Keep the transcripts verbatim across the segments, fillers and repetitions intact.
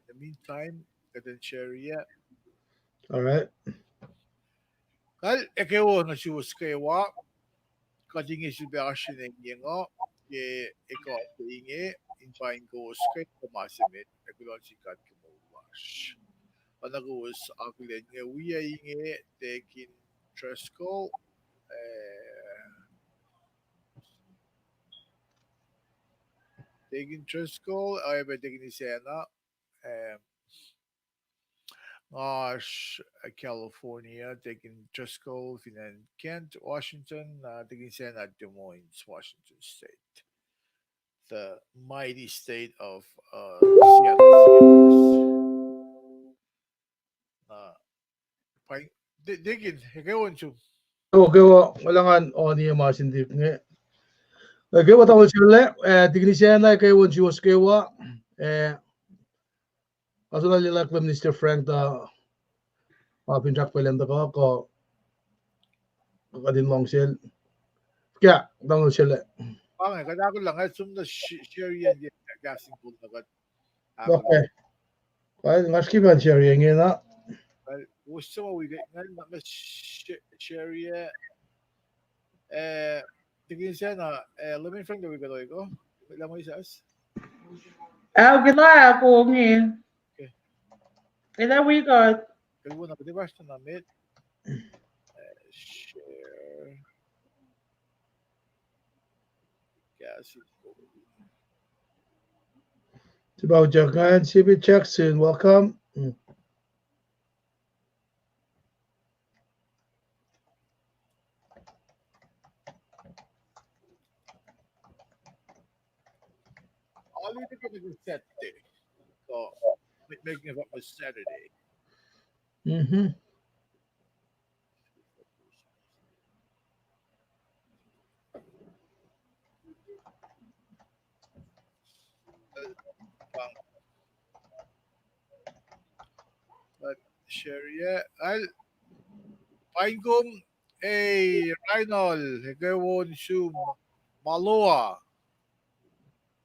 the meantime, kuht in share-i. All right. Kal, ekuh wo nuh suwos kwewa. Kuht inge sifilpac oasr in engyeng uh, ke ekuh se inge, in paing kowos ke ma se met, ac kuloh nuh sin God ke moul lasr. Oacna kowos akihlen inge, wi inge, Deacon Driscoll, eh, Deacon Driscoll, oacyacpac Deacon Isacna, eh, nga oasr, eh, California, Deacon Driscoll fin acn Kent, Washington, uh, Deacon Isacna Des Moines, Washington State. The mighty state of, uh, Seattle Seahawks. Uh, fine. De-, Deacon, ekuh wo nuh sum. Okay, wo, wacngihn on ye ma sin dik inge. Ekuh wo tamuhlwel Sele, eh, Deacon Isacna, ekuh wo nuh suwos kwewa, eh, Aso na lelahk lah Minister Frank tuh, uh, fin srack pwacye lwen tuhkuh, kuh kuht in lohng sel. Ke, tamuhlwel Sele. Pa inge, kuht ahkolah nga som na sh-, share-i an ke kahs in kol na kuht. Okay. Fine, nga srihke in share-i ingena. Well, us som wi ke, nga, nga sh-, share-i, eh, Eh, Deacon Isacna, eh, Lemon Frank, the week ago. Lemon Isacna. Ao, ke lah ako nge. Okay. Ke lah wi kuht. Ke wona, ke pastor na met. Eh, share. Kahs in kol. It's about your kind, C B Jackson. Welcome. Mm. Alu teke nuh ke Saturday. So, ma-, making it up on Saturday. Mm-hmm. But share, yeah. Al, paing kom, eh, Reinhold, ekuh wo nuh sum, Maloa.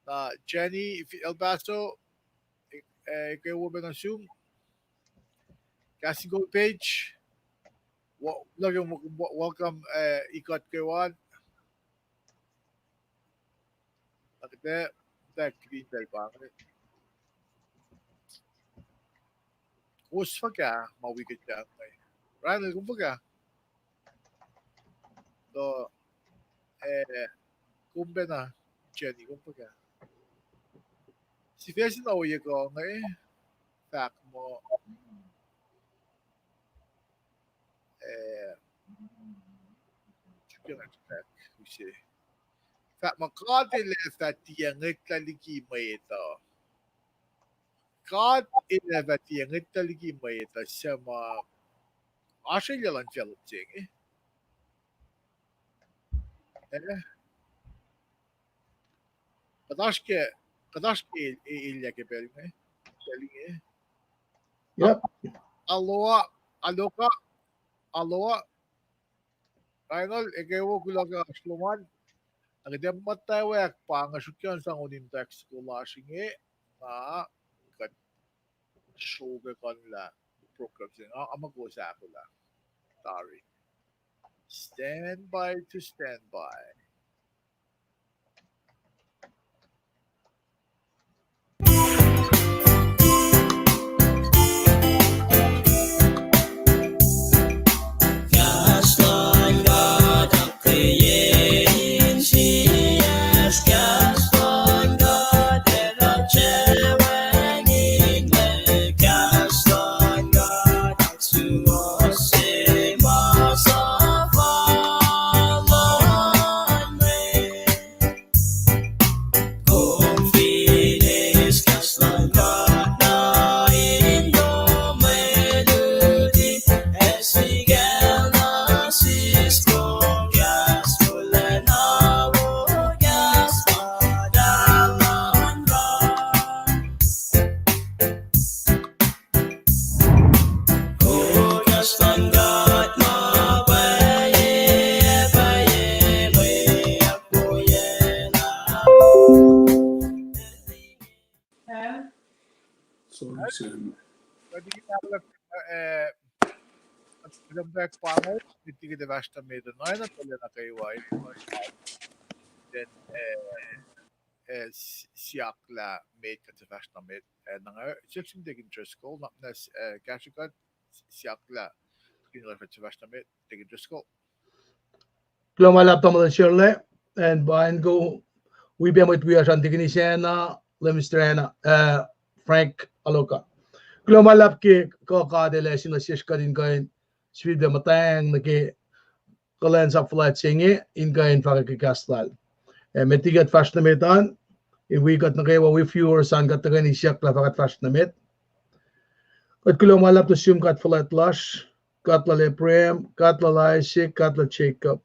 Na Jenny, El Paso, eh, ekuh wo pac nuh sum. Kahs in kol page. Wo-, looking, wo-, wo-, welcome, eh, ikuht kwewa. Nuh ke, nuh ke green bell pa inge. Kowos fuhkah ma wi kuht pacna inge? Reinhold, kom fuhkah? Tuh, eh, kom pacna, Jenny, kom fuhkah? Sifac se na ohiyac kuh inge, fahk muh, eh, suk na fahk, use. Fahk muh God El ac fah tiac ngwetlah liki mwet uh. God El ac fah tiac ngwetlah liki mwet uh, suc ma oasr elyah luhn facluh se inge. Eh? Kuht oasr ke, kuht oasr ke el-, el-, elyah ke pacl inge, pacl inge. Yep. Aloha, aloha, aloha. Reinhold, ekuh wo, kuloh ke oasr lom an. Na kuht ac muhtwacwacack pa nga sruhkyang sang onim tax ko lasr inge, na kuht sruhke kuhnlah program se inge, a ma kowos ahkolah tari. Stand by to stand by. Kuht liki na kuht, eh, kuht pahngon met liki kuht fahsr nuh met uh, na tuh lwelah nuh kwewa in, then, eh, eh, s-, siyuck lah met kuht fahsr nuh met, eh, na nga siyuck sum Deacon Driscoll, na, na, eh, kahsruh kuht siyuck lah kuht fahsr nuh met, Deacon Driscoll. Kuloh ma luhlahp tamuhlwel Shirley, and pa ingo, wi pac mwet wiyacsr an Deacon Isacna, Lemister Anna, eh, Frank Aloka. Kuloh ma luhlahp ke kuh God El ase nuh sesr kuht in kuh in sifilpac muhtweng nuh ke kuhlwacnsap fuhlwact se inge, in kuh in fahkwack ke kahs lal. Eh, met liki kuht fahsr nuh met an, in wi kuht nuh kwewa, wi viewers an kuht tuhkweni siyuck lah fah kuht fahsr nuh met. Kuht kuloh ma luhlahp nuh sum God fuhlwact lasr, God lal Abraham, God lal Isaac, God lal Jacob.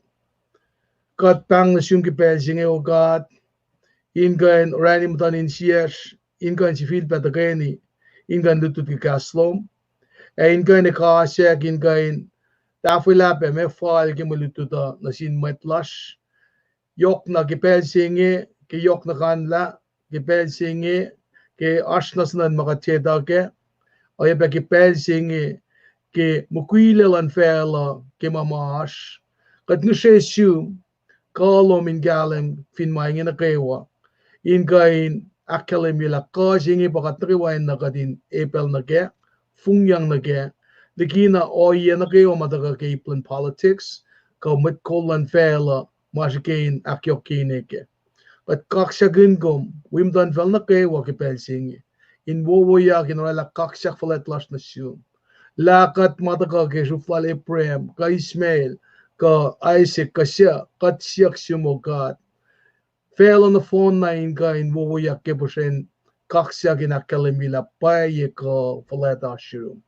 Kuht pahng nuh sum ke pacl se inge, O God, in kuh in orani muhtuhn insiyacsr, in kuh in sifilpac tuhkweni, in kuh in lutlut ke kahs lom, ac in kuh in ekasack, in kuh in tahfwelah pac ma fal ke mwe lutlut uh nuh sin mwet lasr. Yohkna ke pacl se inge, ke yohkna kanlah, ke pacl se inge, ke oasr na suhnuhn ma kuht etuh kac, oacyacpac ke pacl se inge, ke mukwilac luhn facluh ke ma ma oasr. Kuht ngihsre sum, kuh lom in kahlwem fin ma inge nuh kwewa, in kuh in ahkkahlwemye lah kuh se inge pa kuht nuh kwewa enenuh kuht in epacl nuh kac, fungyang nuh kac, likina ohiyac nuh kwewa ma tuhkuh ke ip luhn politics, kuh mwet kol luhn facluh ma srihke in ahkyohkye ine kac. Kuht kaksakihn kom wi muhtuhnfacl nuh kwewa ke pacl se inge, in wowoyak in oraclah kaksak fuhlwact lasr nuh sum, lah kuht ma tuhkuh ke sruhf lal Abraham, kuh Ishmael, kuh Isaac, kuh suc, kuht siyuck sum, O God, facluh nohfohn na in kuh in wowoyak ke puhsren kaksak in ahkkahlwemye lah pwacye kuh fuhlwact oasr yurum.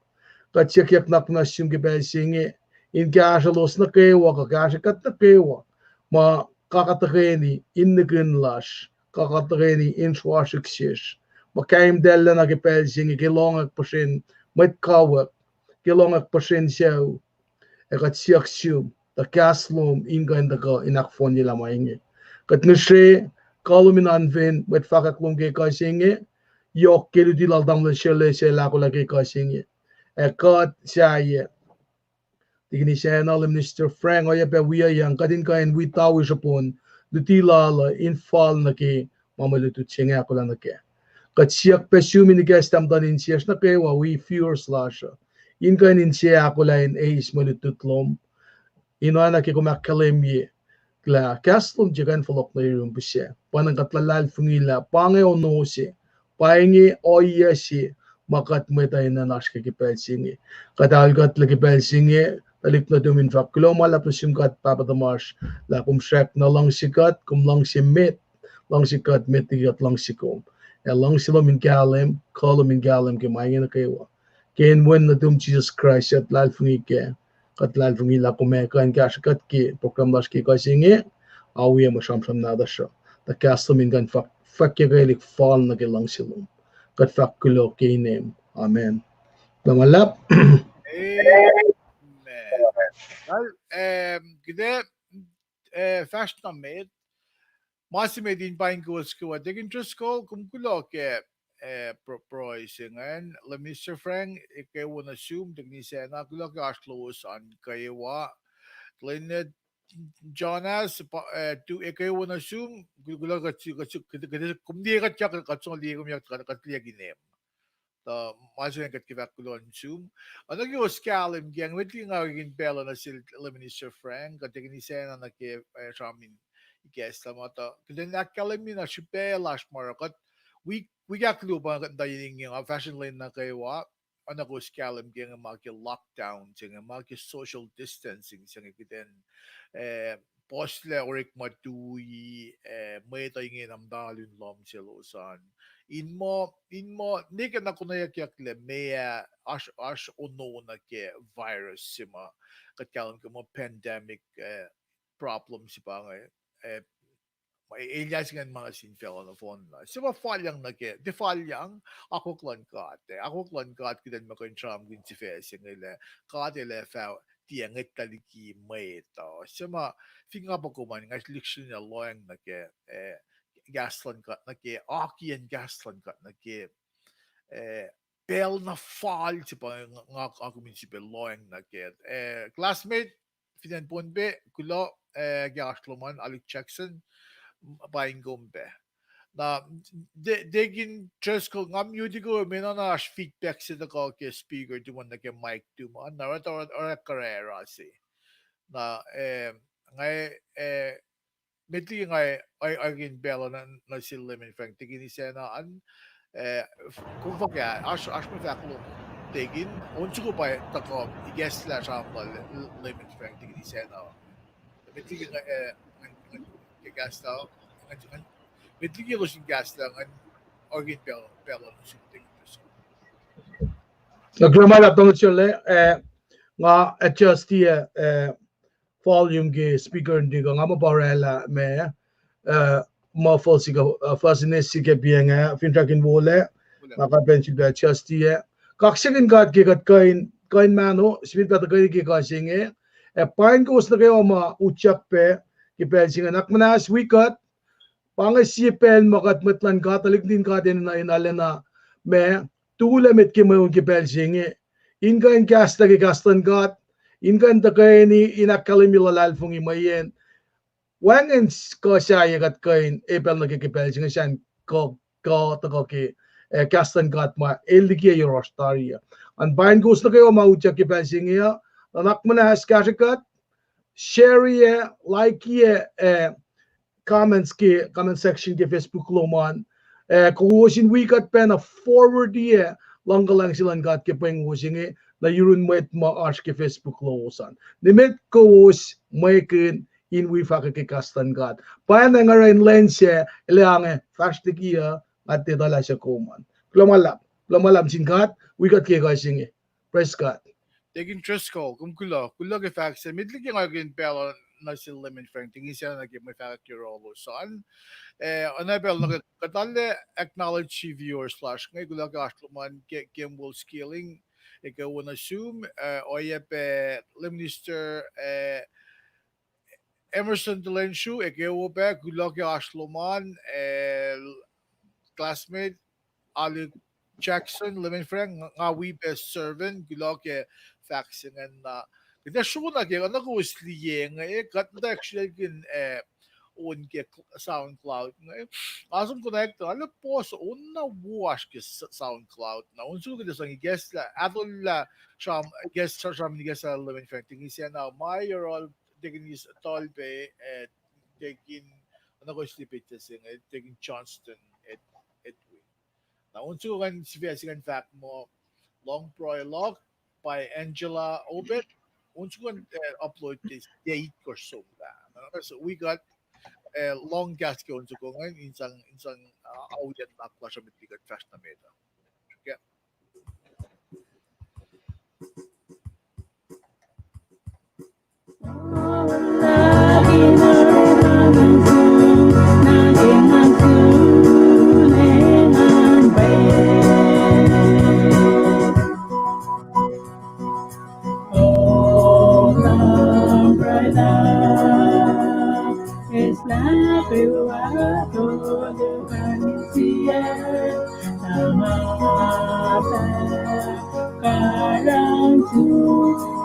Kuht siyuckyuck nuhnak muhnahs sum ke pacl se inge, in kahsrwelos nuh kwewa, kuh kahsrwe kuht nuh kwewa, ma kak tuhkweni in nihkihn lasr, kak tuhkweni in sruasrihk sesr, ma kaimtacllah na ke pacl se inge ke lohngwack puhsren mwet kawuck, ke lohngwack puhsren sucu, ac kuht siyuck sum tuh kahs lom in kuh in tuhkuh in ahkfohnyelah ma inge. Kuht ngihsre kuh lom in oan fen mwet fahkwack lom ke kuh se inge, yohk ke luti lal tamuhlwel Shirley se el ahkolah ke kuh se inge. Ac kuht sahyac, Deacon Isacna, Lemister Frank, oacyacpac wiyuc yang, kuht in kuh in wi tawi srihpon luti lal uh in fal nuh ke ma mwe lutlut se inge ahkolah nuh kac. Kuht siyuck pac sum in ikacslah muhtuhn insiyacsr nuh kwewa, wi viewers lasr uh, in kuh in inse ahkolah in eis mwe lutlut lom, in oacna ke kom ahkkahlwemye lah kahs lom tiac kuh in fohlohk nuh yurum pihsac. Pa ingacn kuht luhlahlfongi lah pa inge ono se, pa inge ohiyac se ma kuht mwet uh enenuh in oasr kac ke pacl se inge. Kuht aol kuhtlac ke pacl se inge, tuhlihk nuhtum in fahk kuloh ma luhlahp nuh sum God Pahpah tuhmasr, lah kom srackna luhngse kuht, kom luhngse met, luhngse kuht met liki kuht luhngse kom. Ac luhngse lom in kahlwem, kuh lom in kahlwem ke ma inge nuh kwewa. Ke inen wen nuhtum Jisus Kraist, kuht luhlahlfongi kac, kuht luhlahlfongi lah kom ac kuh in kahsrwe kuht ke program lasr ke kuh se inge, awiyac mwe sramsram nahtuhsr uh, tuh kahs lom in kuh in fahk, fahkyuckelihk fal nuh ke luhngse lom. Kuht fahk kuloh ke inem. Amen. Kuloh ma luhlahp. Amen. Well, um, kuht ac, uh, fahsr nuh met. Ma se met in paing kowos kwewa, Deacon Driscoll, kom kuloh ke, uh, pro-, pruhe se ingacn, Lemister Frank, ekuh wo nuh sum, Deacon Isacna, kuloh ke oasr lowos an kwewa. Lene Jonas, pa, uh, tu ekuh wo nuh sum, kul-, kuloh kuht, kuht, kuht, kuht, kom liye kuht, kuht, kuht som liye kom, kuht, kuht liye inem. Tuh ma se ingacn kuht ke fahk kuloh nuh sum. Oacna ke kowos kahlwem ke, met liki nga kin pacl uh nuh sel Lemister Frank, kuht ac Deacon Isacna nuh ke, uh, sram in ikacslah ma tuh kuht in ahkkahlwemye na srihpac lasr ma oruh kuht wi-, wik ahkluo pa kuht muhta inge, nga fahsrweni lwen nuh kwewa, oacna kowos kahlwem ke inge ma ke lockdown se inge, ma ke social distancing se inge, kuht in, eh, puhslac orekma tui, eh, mwet uh inge na muhta lun lohm selos an. In muh, in muh, ne ke na konweyuckyak lah meac, oasr, oasr ono nuh ke virus se ma kuht kahlwem ke muh pandemic, eh, problem se pa inge, eh, ma elyah se ingacn ma nuh sin facluh nohfohn na. Se ma falyang nuh ke, tiac falyang, akwuck luhn God, eh, akwuck luhn God kuht in muh kuh in sramsramkihn sifac se inge lah God El ac fah tiac ngwetlah liki mwet uh. Se ma fin nga pa kom an, nga lihksreni lohacng nuh ke, eh, kahs luhn God nuh ke, akiyacn kahs luhn God nuh ke, eh, pacl na fal se pa nga, nga, nga kom in sifilpac lohacng nuh kac. Eh, classmate, fin acn Pohnpei, kuloh, eh, ke oasr lom an, Alec Jackson, m-, paing kom pac. Na, De-, Deacon Driscoll, nga muti kom, me na oasr feedback se tuhkuh ke speaker tuhmom nuh ke mic tuhmom an, na oruh, oruh, oruh kuhraru se. Na, eh, nga, eh, met liki nga, I, I can pacl na, na sel Lemon Frank, Deacon Isacna an, eh, f-, kom fuhkah, oasr, oasr mwe fahk lom, Deacon, on soko pa tuhkuh ikacslah sramsram lal Lemon Frank, Deacon Isacna. Met liki nga, eh, ngan, ngan ke kahs lah, ngan, ngan, met liki elos in kahs lah, ngan, I can pacl, pacl na sel Deacon Driscoll. Na kuloh ma luhlahp, Doctor Chole, eh, nga adjust-i, eh, volume ke speaker nuh ke, nga muh pa orwaclah ma, eh, muffle se kuh, eh, fuzziness se ke piacng ah, finsrak in wolac, nga kuh in sifilpac adjust-i ah. Kaksakihn God ke kuht kuh in, kuh in mahno, sifilpac tuhkweni ke kuh se inge, ac paing kowos nuh kwewa ma utyak pac ke pacl se inge, nuhnak muhnahs wi kuht, pa inge sie pacl ma kuht mwet luhn God, tuhlihk nuhtin God enenuh in arulacna ma, tulac met ke mweun ke pacl se inge, in kuh in kahslah ke kahs luhn God, in kuh in tuhkweni in ahkkahlwemye luhlahlfongi mweyen wacngihn s-, kuh sahyac kuht kuh in, eh, pacl nuh ke, ke pacl se inge sacn kuh, kuh tuhkuh ke, eh, kahs luhn God ma el liki yohrohsr tari uh. An paing kowos nuh kwewa ma utyak ke pacl se inge uh, nuhnak muhnahs kahsrwe kuht, share-i, like-i, eh, comments ke comment section ke Facebook lom an. Eh, kowos in wi kuht pacna forward-i, eh, luhngkuhlwacng se luhn God ke pweng wo se inge, nuh yurun mwet ma oasr ke Facebook lowos an. Nimet kowos mwekihn in wi fahkwack ke kahs luhn God. Pwacnwacng oruh in lwen sac, el ac ange fahsr liki uh, nga tiac etuh lah suc kom an. Kuloh ma luhlahp, kuloh ma luhlahp sin God, wi kuht ke kuh se inge. Praise God. Deacon Driscoll, kom kuloh, kuloh ke fahk se, met liki nga kuh in pacl na sel Lemon Frank, Deacon Isacna nuh ke mwe fahkwack yohrohlos an. Eh, oacna pacl nuh ke kuht arlac acknowledge viewers lasr inge, kuloh ke oasr lom an, Ke-, Kemwell Skilling, ekuh wo nuh sum, eh, oacyacpac Lay Minister, eh, Emerson Talenshu, ekuh wo pac, kuloh ke oasr lom an, eh, classmate, Alec Jackson, Lemon Frank, nga, nga wi pac servant, kuloh ke fahk se ingacn na. Kuht ac srona ke, oacna kowos liye inge, eh, kuht muhta actually kihn, eh, on ke cl-, SoundCloud inge. Nga som connect, arlac pause, on na wo oasr ke s-, SoundCloud. Na on soko kuht ac sang ikacslah, ahtolah sram, ikacs, sram ikacslah Lemon Frank, Deacon Isacna, ma yohrohl Deacon Is-, Tolpe, eh, Deacon, oacna kowos liye petsac se inge, Deacon Johnston Ed-, Edwin. Na on soko ngan sifac se ngan fahk muh Lohng Pruhe Luhk by Angela Obed. On soko ngan, eh, upload this date kosr somlah. Na, so wi kuht, eh, lohng kahs ke on soko ngan, in sang, in sang, uh, auliyak nuhnak lasr uh met liki kuht fahsr nuh met uh. Okay. Karangtu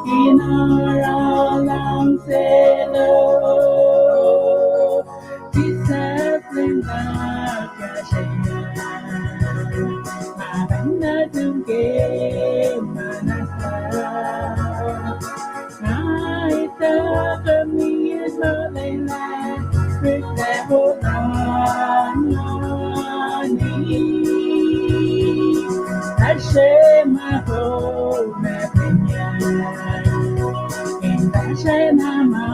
in oruh luhngse lom, Jisus Leum God kahsrweyuc, ma pacna tum ke muhnahs lom. Nga etuh kom in molwelah, rit lah olanani. Asr ma kom ac pihnyuck, in kahsrweyuc na ma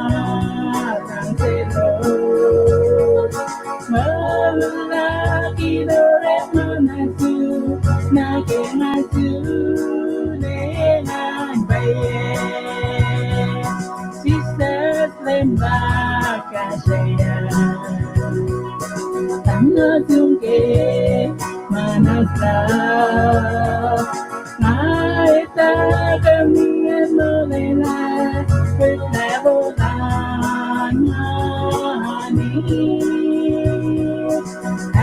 luhngse lom. Molwelah in orekma nuh sum, nuh ke nga sun engan pwacye. Jisus Leum God kahsrweyuc, pacna tum ke muhnahs lom. Nga etuh kom in molwelah, rit lah olanani.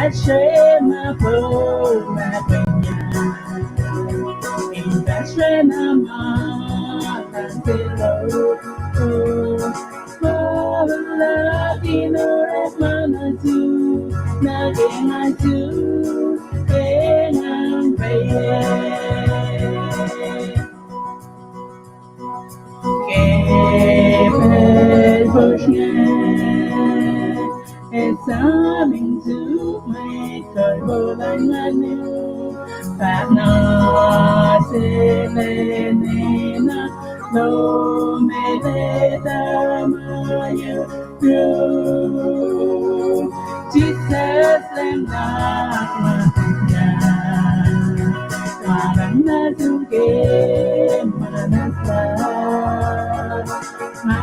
Asr ma kom ac pihnyuck, Nama, tang se lo. Pahlah in orekma nuh sum, nuh ke nga sum, engan pwacye. Ke pacl fosrngah, esam in suk mwet kol polan nganu, fahk na sel enenuh, lohm el etuh ma yu ru. Jisus Leum na ma pwacye, ma pwacye nuh sum ke ma nahtuhl. Ma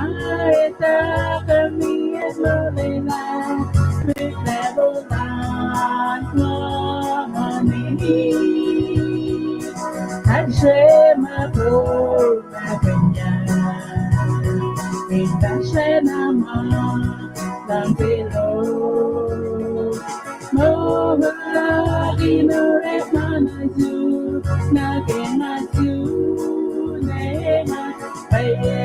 etuh kom in molwelah, mwet level an ma mani. Asre ma po ma pwacye, in asre na ma lang pelo. Mohulah in orekma nuh sum, nuh ke nga sum, engan pwacye.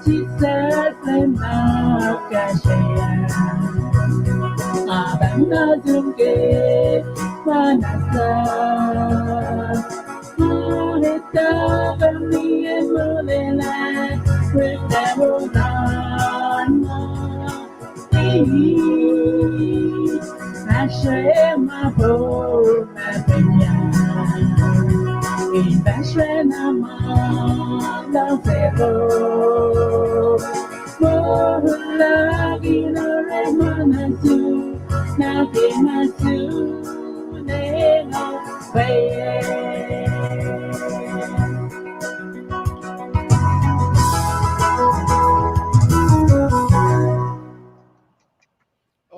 Jisus Leum na kahsrweyuc, ma pwacye nuh sum ke ma nahtuhl. Ma etuh kom in molwelah, mwet level an ma asre ma po ma pwacye, in asre na ma lang pelo. Mohulah in orekma nuh sum, nuh ke nga sum, engan pwacye.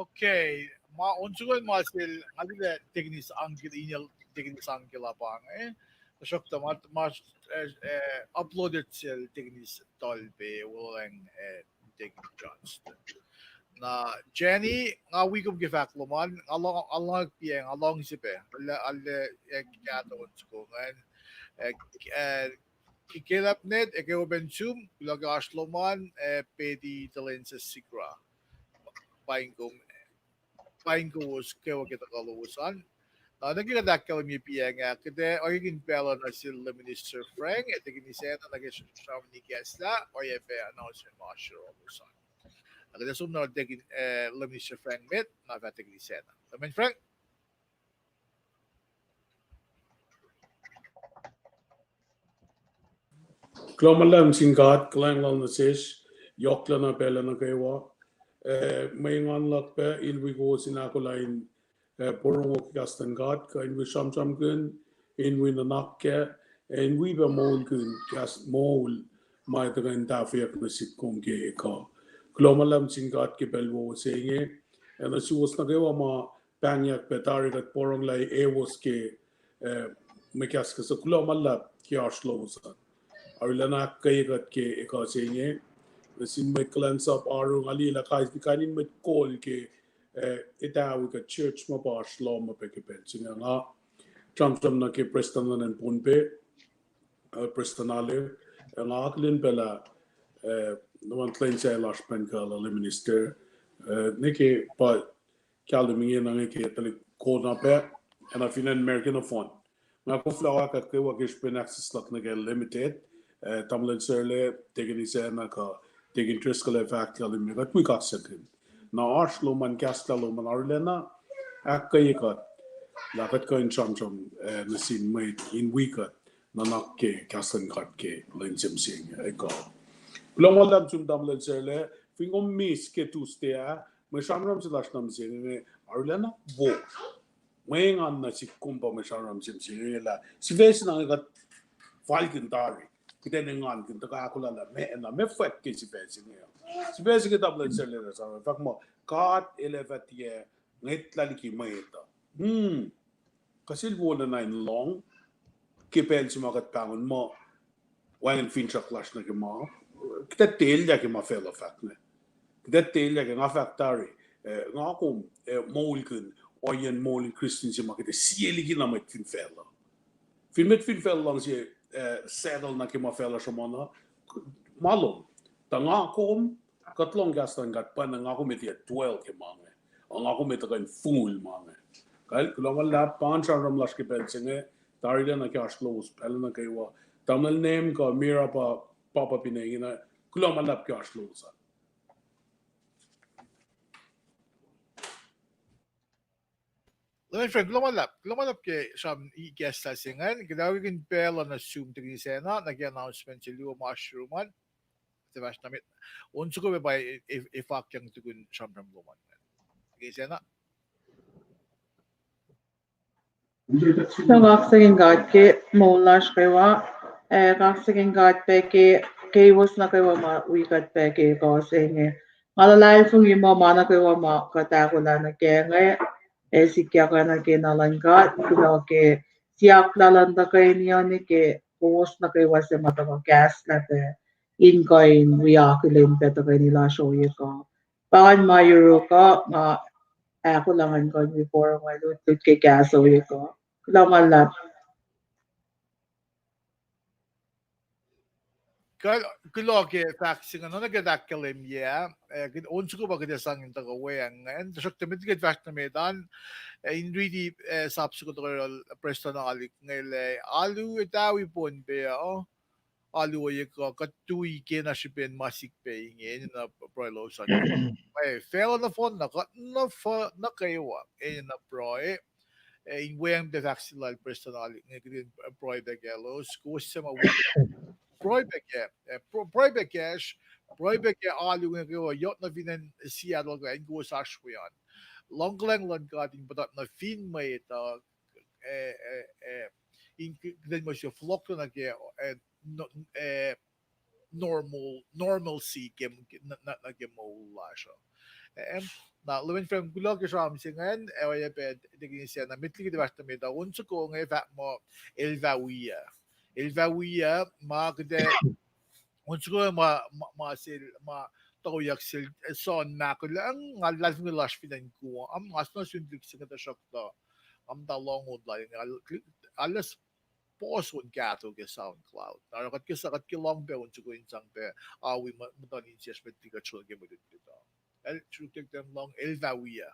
Okay, ma on soko ma sel, nga lila Deaconess Angel, email Deaconess Angel apang, eh? Tuhsruhktuh ma, ma, eh, eh, uploaded sel Deaconess Tolpe, Wolacng, eh, Deacon Johnston. Na Jenny, nga wi kom ke fahk lom an, nga lohng, nga lohng piac, nga lohng srihpac. Alu, alu, eh, kahto on soko ingacn, eh, eh, Ke Caleb Ned, eke open sum, kuloh ke oasr lom an, eh, Peti Talent se Sigra. Paing kom, paing kowos kwewa ke tuhkuh lowos an. Na, nuh ke kuht ahkkahlwemye piac inge, kuht ac orekmakihn pacl uh nuh sel Lay Minister Frank, ac Deaconess Anna nuh ke sramsram in ikacslah, oacyacpac announcement ma oasr yohrohlos an. Na kuht ac som nuh Deacon, eh, Lay Minister Frank met, na fah Deaconess Anna. Lay Minister Frank? Kuloh ma luhlahp sin God, kuhlwacng lal nuh sesr, yohk lacna pacl nuh kwewa. Eh, mwe engan luhk pac in wi kowos in ahkolah in, eh, porongo kahs luhn God, kuh in wi sramsramkihn, in wi nuhnak kac, ac in wi pac moulkihn kahs moul ma tuhkuh in tahfweack nuh sihk kom ke ekuh. Kuloh ma luhlahp sin God ke pacl wowo se inge, ac nuh suwos nuh kwewa ma pahngyak pac tari kuht porongo lah ewos ke, eh, mwe kahskahs uh, kuloh ma luhlahp ke oasr lowos an. Arulacna ahkkweye kuht ke ekuh se inge, nuh sin mwet kuhlwacnsap, arulacna liye lah kain, kain in mwet kol ke, eh, etawi kuht church ma pa oasr lohm ma pac ke pacl se inge. Nga sramsram nuh ke prestuhn luhn acn Pohnpei, eh, prestuhn Alew, ac nga akihlen pac lah, eh, nuh man tuhlihk se lasr pacna kuh lah Lay Minister, eh, nuh ke pa kahlwem inge nuh ke tuhlihk kol na pac, ac na fin acn America nohfohn. Nga koflah ahkkweye ke srihpen access luhk nuh ke limited, eh, tamuhlwel Serle, Deaconess Anna kuh Deacon Driscoll ac fahk kahlwem inge kuht wi kaksakihn. Na oasr lom an, kahslah lom an arulacna ahkkweye kuht lah kuht kuh in sramsram, eh, nuh sin mwet in wi kuht nuhnak ke kahs luhn God ke lwen se mihsenge, eh, kuh. Kuloh ma luhlahp sum tamuhlwel Serle, fin kom miss ke Tuesday ah, mwe sramsram se lasr na mihsenge inge arulacna wo. Mwe engan nuh sihk kom pa mwe sramsram se mihsenge inge lah sifac se na inge kuht falkihn tari, kuht in engankihn tuhkuh ahkolah lah meac na, meac fwack ke sifac se inge. Sifac se inge tamuhlwel Serle el sramsram, fahk muh God El ac fah tiac ngwetlah liki mwet uh. Hmm. Kuh sel wolacna in lohng ke pacl se ma kuht pahngon muh wacngihn finsrak lasr nuh ke ma, kuht ac elyah ke ma facluh fahk inge. Kuht ac elyah ke, nga fahk tari, eh, nga kom, eh, moulkihn ohiyacn moul in Christian se ma kuht ac sie liki na mwet fin facluh. Fin met fin facl luhngse, eh, settle nuh ke ma facluh sruhmuhn uh, ma lom. Tuh nga kom, kuht lohng kahs luhn God, pa na nga kom ac tiac dwell ke ma inge. Ac nga kom ac tuhkuh in fongul ma inge. Kal, kuloh ma luhlahp, pa ngan sramsram lasr ke pacl se inge, tarilac nuh ke oasr lowos pacl nuh kwewa. Tamuhlwel Nahum kuh Mira pa, pahpah pine ingena, kuloh ma luhlahp ke oasr lowos an. Lemen friend, kuloh ma luhlahp, kuloh ma luhlahp ke sram ikacslah se ingacn, kuht ac kihn pacl uh nuh sum Tekini Sacna, nuh ke announcement se luo ma oasr yurum an, tiac fahsr nuh met. On soko pac pa e, e, e fahkyang tukun sramsram lom an ingacn. Tekini Sacna. Kuloh, kaksakihn God ke moul lasr kwewa, ac kaksakihn God pac ke, kowos nuh kwewa ma wi kuht pac ke ekuh se inge. Nga luhlahlfongi muh ma nuh kwewa ma kuht ahkolah nuh kac inge, ac sikyak nuh ke na luhn God, kuloh ke siyuck lal an tuhkweni an, ke kowos nuh kwewa se ma tuhkuh kahslah pac in kuh in wi akihlen pac tuhkweni lasr ohiyac kuh. Pa ingacn ma yuruk uh, nga ahkolah ngan kuh in wi porongo lutlut ke kahs ohiyac kuh. Kuloh ma luhlahp. Kuloh ke fahk se ingacn, oacna ke ahkkahlwemye ah, on soko pa kuht ac sang in tuhkuh weacng ingacn, tuhsruhktuh met liki kuht fahsr nuh met an, in riti, eh, sap soko tuhkuh lal Prestuhn Alik inge lah alu etawi Pohnpei uh, alu ohiyac kuh kuht tui kena srihpen ma sik pac inge, enenuh pruhe lowos an. Facluh nohfohn na kuht nuh kwewa enenuh pruhe, in weacng pac fahk se lal Prestuhn Alik inge, kuht in pruhe pac kaclos, kowos suc ma wi pruhe pac kac, pruhe pac kacsr, pruhe pac ke alu inge kwewa, yohk nuh fin acn Seattle kuh acn kowos oasr we an. Luhngkuhlwacng luhn God in puhtat nuh fin mwet uh, in kuht in mwe se fohlohk nuh ke, eh, normalcy ke, nuh ke moul lasr uh. Na lemen friend, kuloh ke sram se ingacn, ac oacyacpac Tekini Sacna, met liki kuht fahsr nuh met uh, on soko inge fahk muh el fah wi, el fah wi ma kuht ac on soko ma, ma, ma sel, ma toyak sel, eh, John Makulang, nga luhlahlfongi lasr fin acn Guam, nga soenna sun tuhlihk se inge tuhsruhktuh nga muhta lohng on lal inge, nga, nga puhs on kahto ke SoundCloud. Na oruh kuht ke sa, kuht ke lohng pac on soko in sang pac, a wi muhtuhn insiyacsr met liki kuht srol ke mwe lutlut uh. El sruhktuhk ten lohng, el fah wi.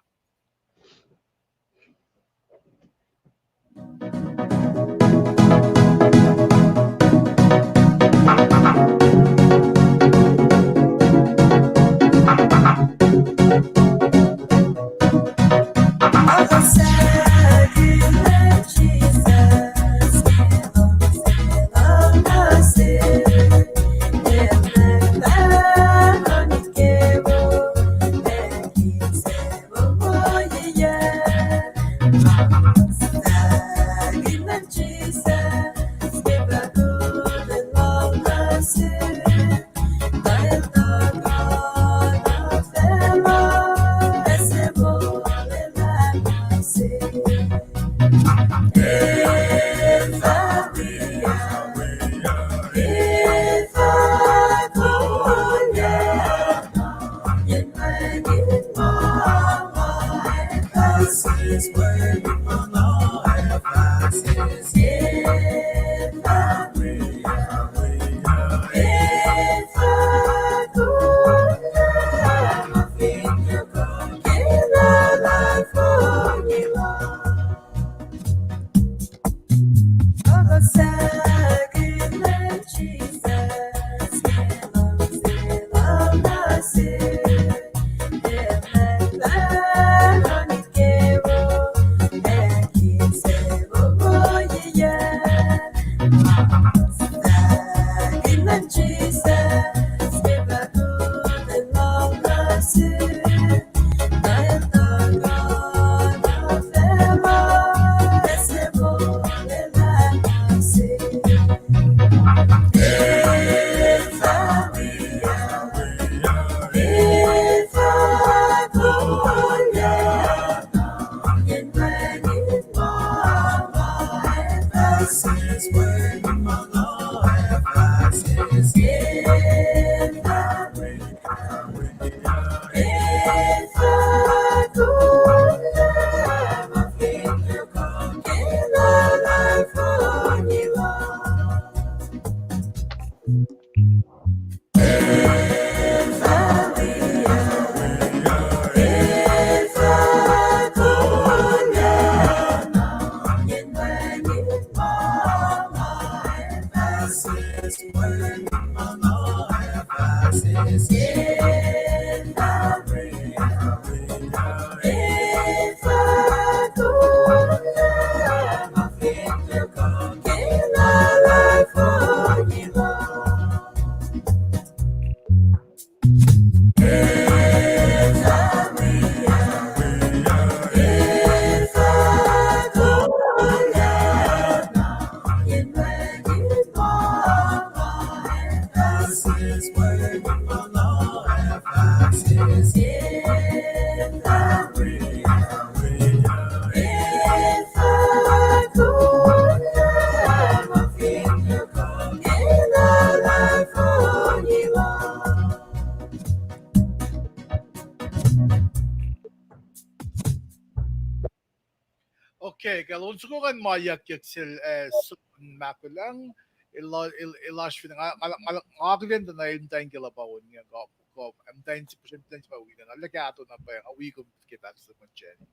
Okay, kal on soko ngan ma yuckyak sel, eh, Son Makulang, el, el, el oasr fin nga, nga, nga, nga akihlen tuh na el muhtwacn ke luhpan inge, kuh, kuh, eh, muhtwacn, muhtwacn se pa wi na, nga lah kahto na pa, nga wi kom ke tahk se mwe Jenny.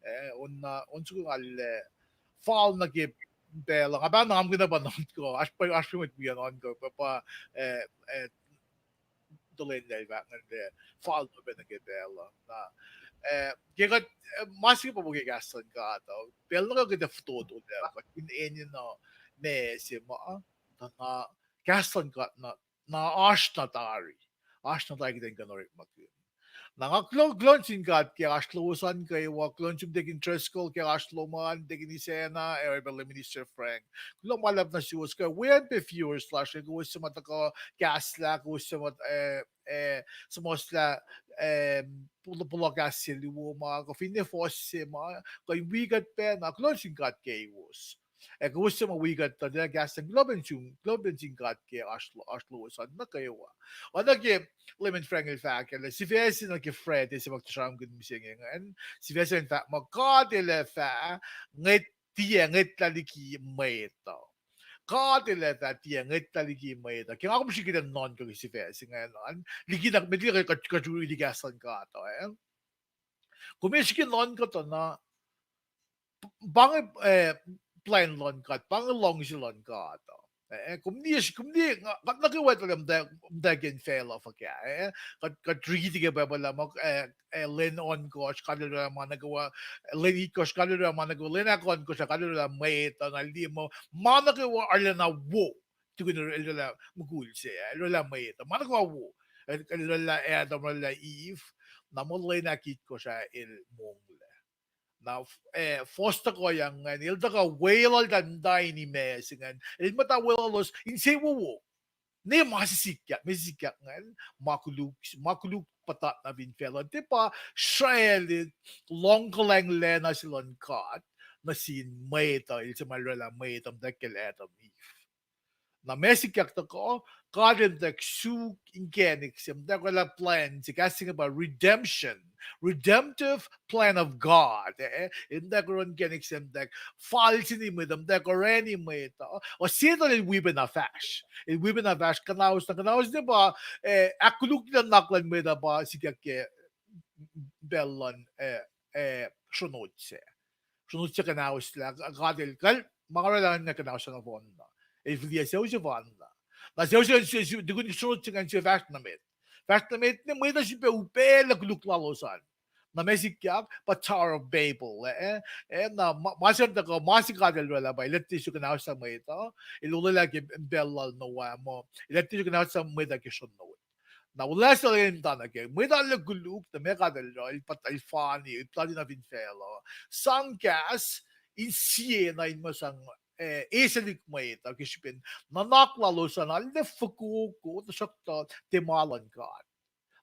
Eh, on, on soko nga lah, fal nuh ke pacl uh, nga pa na amkena pa not ko, oasr pa, oasr pa mwet wi an on ko, pa, pa, eh, eh, tuh lwen lal fahk ngan lah, fal nuh pac nuh ke pacl uh. Na, eh, ke kuht, eh, ma se pa ke kahs luhn God uh, pacl nuh ke kuht ac fototo lah, kuht in enenuh ma se ma, tuh na kahs luhn God na, na oasr na tari, oasr na tari kuht in kuh in orekmakihn. Na nga kulo-, kuloh nuh sin God ke oasr lowos an kwewa, kuloh nuh sin Deacon Driscoll ke oasr lom an, Deacon Isacna, ac oacyacpac Minister Frank. Kuloh ma luhlahp nuh suwos kwewa, wi an pac viewers lasr, kowos suc ma tuhkuh kahslah, kowos suc ma, eh, eh, suhmuhslah, eh, puhla, puhla kahs se luo ma, kuh finne fohs se ma, kuh in wi kuht pacna, kuloh nuh sin God keiwos. Ac kowos suc ma wi kuht tuh tiac kahs an, kuloh pac nuh sum, kuloh pac nuh sin God ke oasr lo-, oasr lowos an nuh kwewa. Oacna ke Leman Frank el fahklah, sifac se nuh ke Friday se ma kuht sramsramkihn mihsenge ingacn, sifac se ingacn fahk muh God El ac fah ngwet, tiac ngwetlah liki mwet uh. God El ac fah tiac ngwetlah liki mwet uh. Ke nga kom srihke nuhnkuh ke sifac se ingacn an, liki na, met liki kuht, kuht riti kahs luhn God uh, eh? Kom ac srihke nuhnkuh tuh na, pa inge, eh, plwacn luhn God, pa inge luhngse luhn God uh. Eh, kom liye, kom liye, nga, kuht nuh kwewa etuh lah muhtwacn, muhtwacn ke facluh fuhkah, eh? Kuht, kuht riti ke Bible lah muh, eh, eh, lwen ohnkohsr God El oraclah ma nuh kwewa, lwen itkohsr God El oraclah ma nuh kwewa, lwen ahkohnkohsr God El oraclah mwet uh, na liye muh ma nuh kwewa arulacna wo tukun El oraclah mukul se, El oraclah mwet uh, ma nuh kwewa wo. El, El oraclah Adam, oraclah Eve, na muh lwen ahkitkohsr ah El monglac. Na, eh, fohs tuhkuh ingacn, El tuhkuh weluhltahl muhta in imac se ingacn, El muhta weluhlos insewowo. Ne ma se sikyak, ma se sikyak ingacn, ma koluk, ma koluk puhtat nuh fin facluh. Tiac pa sracl, lohng kuhlwacng lacna se luhn God nuh sin mwet uh, El suc ma El oraclah mwet uh, muhtwacwacack Adam, Eve. Na ma sikyak tuhkuh, God El muhtwacwacack suk inkacnek se, muhtwacwacack oraclah plwacn se, kahs se inge pa redemption, redemptive plan of God, eh? El muhtwacwacack oruh inkacnek se, muhtwacwacack fal sin mwet uh, muhtwacwacack orani mwet uh, uh, Setuhn el wi pac na fahsr. El wi pac na fahsr, kuhnaus na, kuhnaus na pa, eh, ahkkolukye nuhnak luhn mwet uh pa sikyak ke pacl luhn, eh, eh, sronot se. Sronot se kuhnahoslah, God El, kal, ma nga oraclah ngan kuhnahoslah nohfohnna. El fihliyac sucu sefanna. Na sucu se, se, se, tukun sronot se ingacn se fahsr nuh met. Fahsr nuh met, ne mwet uh sifilpac upaclah koluk lalos an. Na ma sikyak pa Tower of Babel, eh, eh, na ma, ma se tuhkuh, ma se God El oraclah pa, El etuh tiac suk kuhnahoslah mwet uh, El olwelah ke pacl lal Noah muh, El etuh tiac suk kuhnahoslah mwet uh ke sronot. Na olwelah se lal El muhta nuh ke, mwet uh arlac koluk, tuh ma God El oruh, El puhta, El fani, El puhtati nuh fin facluh. Sang kahs, in sie na in ma sang, eh, eselihk mwet uh, ke srihpen nuhnak lalos an arlac fokoko, tuhsruhktuh tiac ma luhn God.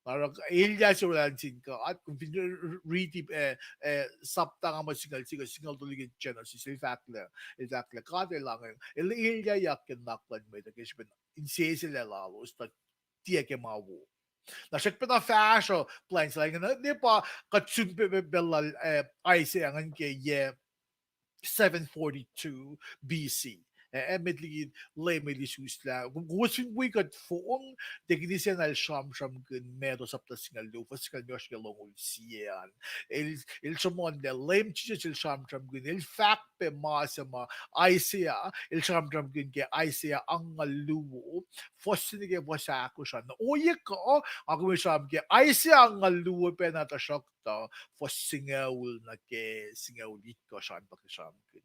Na oruh elyah se oraclah nuh sin God, kom fin riti, eh, eh, sapta nga muh singucul, singucul, singucul tolu ke Genesis, El fahk lah, El fahk lah God El ange, El elyahyak ke nuhnak luhn mwet uh, ke srihpen inseselac lalos, tuh tiac ke ma wo. Na srackpacna fahsruh plwacn se lal ingacn, ne pa kuht sun pe-, pe-, pacl lal, eh, Isaiah ingacn ke yac seven forty-two B C. Eh, eh, met liki Leum El isuslah. Kom, kowos fin wi kuht fong, Deacon Isacna el sramsramkihn Matthew sapta singucul luo, fuhs singucul limekohsr ke longoul sie an. El, el sruhmuhnlah Leum Jisus El sramsramkihn, El fahk pac ma se ma Isaiah El sramsramkihn ke Isaiah angngaul luo, fuhs se nuh ke fuhs ahkosr an. Ohiyac kuh, nga kom ac sramsram ke Isaiah angngaul luo pacna, tuhsruhktuh fuhs singucul nuh ke singucul itkohsr an pa ke sramsramkihn.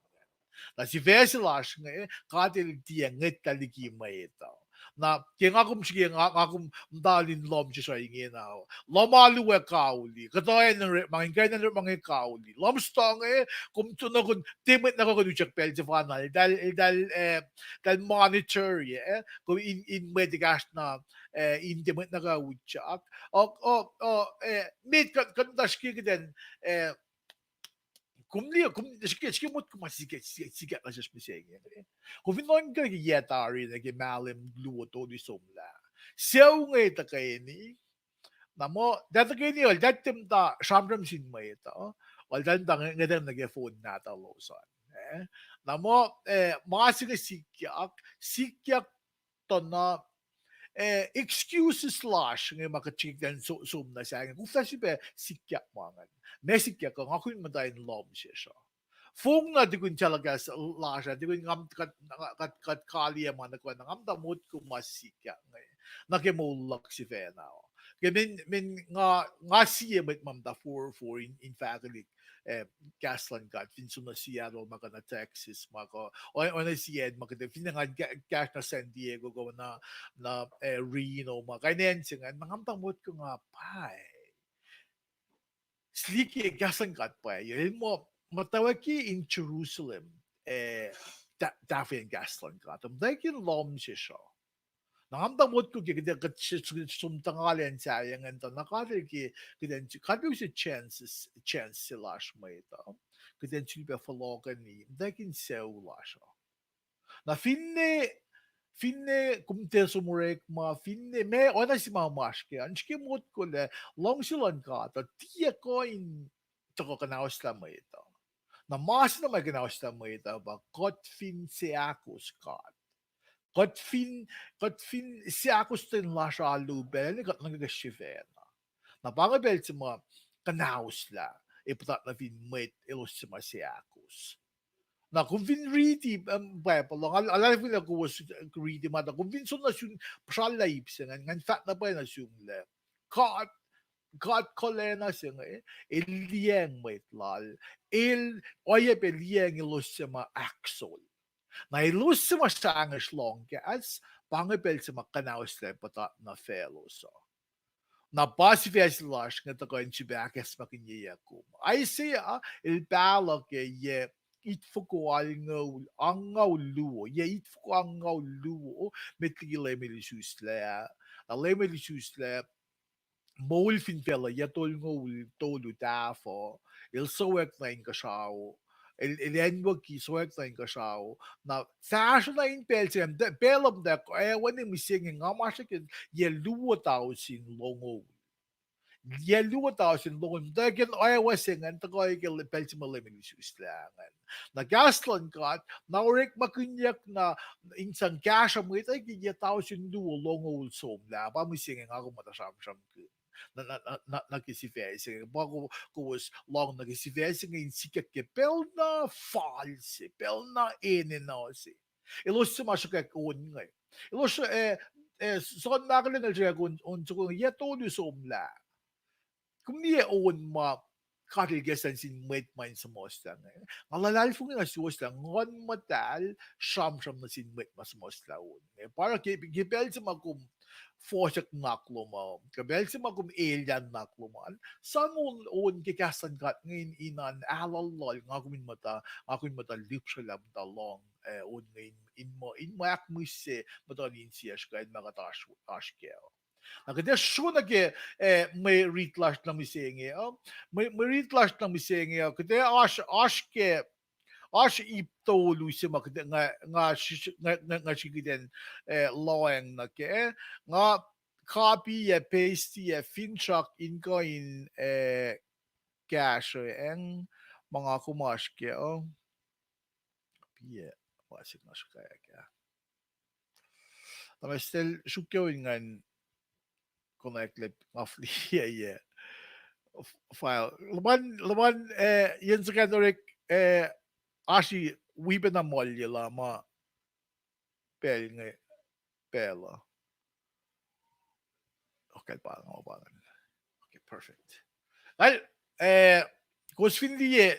Na sifac se lasr inge, God El tiac ngwetlah liki mwet uh. Na ke nga kom srihke, nga, nga kom muhta lin lohm sesr uh ingena, lohm alu ac kauli, kuhtuh acn orekma inge, kuhtuh acn orekma inge kauli. Lohm stone inge, kom tuh nuh kom, tiac mwet nuh kwewa kuh in utyak pacl sefanna, eltahl, eltahl, eh, eltahl monitor-ye, eh, kom in, in mwet ekahsr na, eh, in tiac mwet nuh kwewa utyak. O, o, o, eh, met kuht, kuht muhta srihke kuht in, eh, kom liye, kom srihke, srihke motko ma sikyak, sikyak, sikyak nuh sesr mihsenge. Kom fin nuhnkuh ke yac tari nuh ke mahlwem luo tolu somlah, sucu inge tuhkweni, na muh, tuh tuhkweni el, tuh tiac muhta sramsram sin mwet uh. Altan ta nge, nge nuh ke phone nahtuhlos an. Eh? Na muh, eh, ma se inge sikyak, sikyak tuh na, eh, excuses lasr inge ma kuht srihke in so-, som nuh sahyac inge. Kuflah srihpac sikyak ma ingacn. Ma sikyak uh, nga kom in muhta in lohm sesr uh. Fong na tukun telecast lasr ah, tukun ngam kuht, kuht, kuht kaliyac ma nuh kwewa, na nga muhta motko ma sikyak inge. Na ke moul luhk sifacna uh. Ke men, men nga, nga sie mwet ma muhta four four in, in fahkwelihk, eh, kahs luhn God, fin som nuh Seattle ma kuh nuh Texas ma kuh, oacna sie ma kuht, fin ngan ka-, kahsruh nuh San Diego kuh na, na, eh, Reno ma kuh in acn se ingacn, na nga muhta motko nga pwacye. Srihke kahs luhn God pwacye, el muh, muhtwacwacack in Jerusalem, eh, ta-, tahfweacng kahs luhn God. Muhtwacwacack in lohm sesr uh. Na nga muhta motko ke kuht, kuht som tuh ngalacn sahyac ingacn tuh na God el ke kuht in, God el use chances, chance se lasr mwet uh. Kuht in sulpac fohlohkeni, muhtwacwacack in sucu lasr uh. Na finne, finne kom tiac som orekma, finne, ma, oacna se ma masr ke, an srihke motko lah luhngse luhn God uh tiac kuh in tuhkuh kuhnaoslah mwet uh. Na ma se na ma kuhnaoslah mwet uh pa kuht fin seahkos God. Kuht fin, kuht fin seahkos ten lasr alu pacl, kuht nuhnkuh ke srihfacna. Na pa inge pacl se ma kuhnaoslah, ac puhtatna fin mwet elos se ma seahkos. Na kom fin riti, um, Bible, nga, nga luhlahlfongi lah kowos riti ma tuh, kom fin som nuh sum, puhsrallah ip se ingacn, ngan fahk na pwacye nuh sum lah God, God kuhlacna se inge, el liyacacng mwet lal, el oacyacpac liyacacng elos se ma ahksol. Na elos se ma sahngwesr lohng kahs, pa inge pacl se ma kuhnaoslah puhtatna faclos uh. Na pa sifac se lasr inge tuhkuh in srihpac ahkacsmakihnyeyuck kom. Isaiah el pahluh ke yac itfoko alngoul, angngaul luo, yac itfoko angngaul luo, met liki Leum el isuslac. Na Leum el isuslac, moul fin facluh yac tolngoul tolu tahfuh, el suwack nuh inkuhsrao, el, el acnwucki suwack nuh inkuhsrao. Na fahsruh na in pacl se ingacn, pacl uh muhtwacwacack, eh, oacna mihsenge nga masrihke yac luo tausin longoul. Yac luo tausin longoul, muhtwacwacack in oacna se ingacn tuhkuh ke pacl se ma Leum el isuslac ingacn. Na kahs luhn God na orekmakihnyuck na in sang kahsruh mwet uh ke yac tausin luo longoul somlah, pa mihsenge nga kom muhta sramsramkihn. Na, na, na, na, nuh ke sifac se inge, pa ko-, kowos lohng nuh ke sifac se inge in sikyak ke pacl na fal se, pacl na enenuh se. Elos se ma sruhkwack on inge. Elos, eh, eh, John Mark el sruhkwack on, on soko inge yac tolu somlah. Kom liye on ma God el ikacslah nuh sin mwet ma in suhmuhslah inge. Nga luhlahlfongi na suwohslah Nguhn Muhtahl sramsram nuh sin mwet ma suhmuhslah on inge. Pa ke, ke pacl se ma kom fohsack nuhnak lom an, ke pacl se ma kom elyah nuhnak lom an, sang on, on ke kahs luhn God inge in, in an ahlolol, nga kom in muhta, nga kom in muhta lihpsrelah muhta lohng, eh, on inge in, in muh, in muh ahkmihs se muhtuhn insiyacsr kuh in ma kuht oasr, oasr kac. Na kuht ac sro nuh ke, eh, mwe rit lasr nuh mihsenge uh. Mwe, mwe rit lasr nuh mihsenge uh, kuht ac oasr, oasr ke, oasr ip tolu se ma kuht, nga, nga, nga, nga srihke kuht in, eh, lohacng nuh kac. Nga copy ac paste ac finsrak in kuh in, eh, kahsruh acng ma nga kom oasr kac uh. Piac, ma se nga srihke kac. Na ma sel sruhkyun ngan konwacack lep nga fliyac, eh, file. Luhpan, luhpan, eh, yen se kac orek, eh, oasr wi pacna molye la ma pacl inge, pacl uh. Okay, pa nga, pa nga. Okay, perfect. Well, eh, kowos fin liye,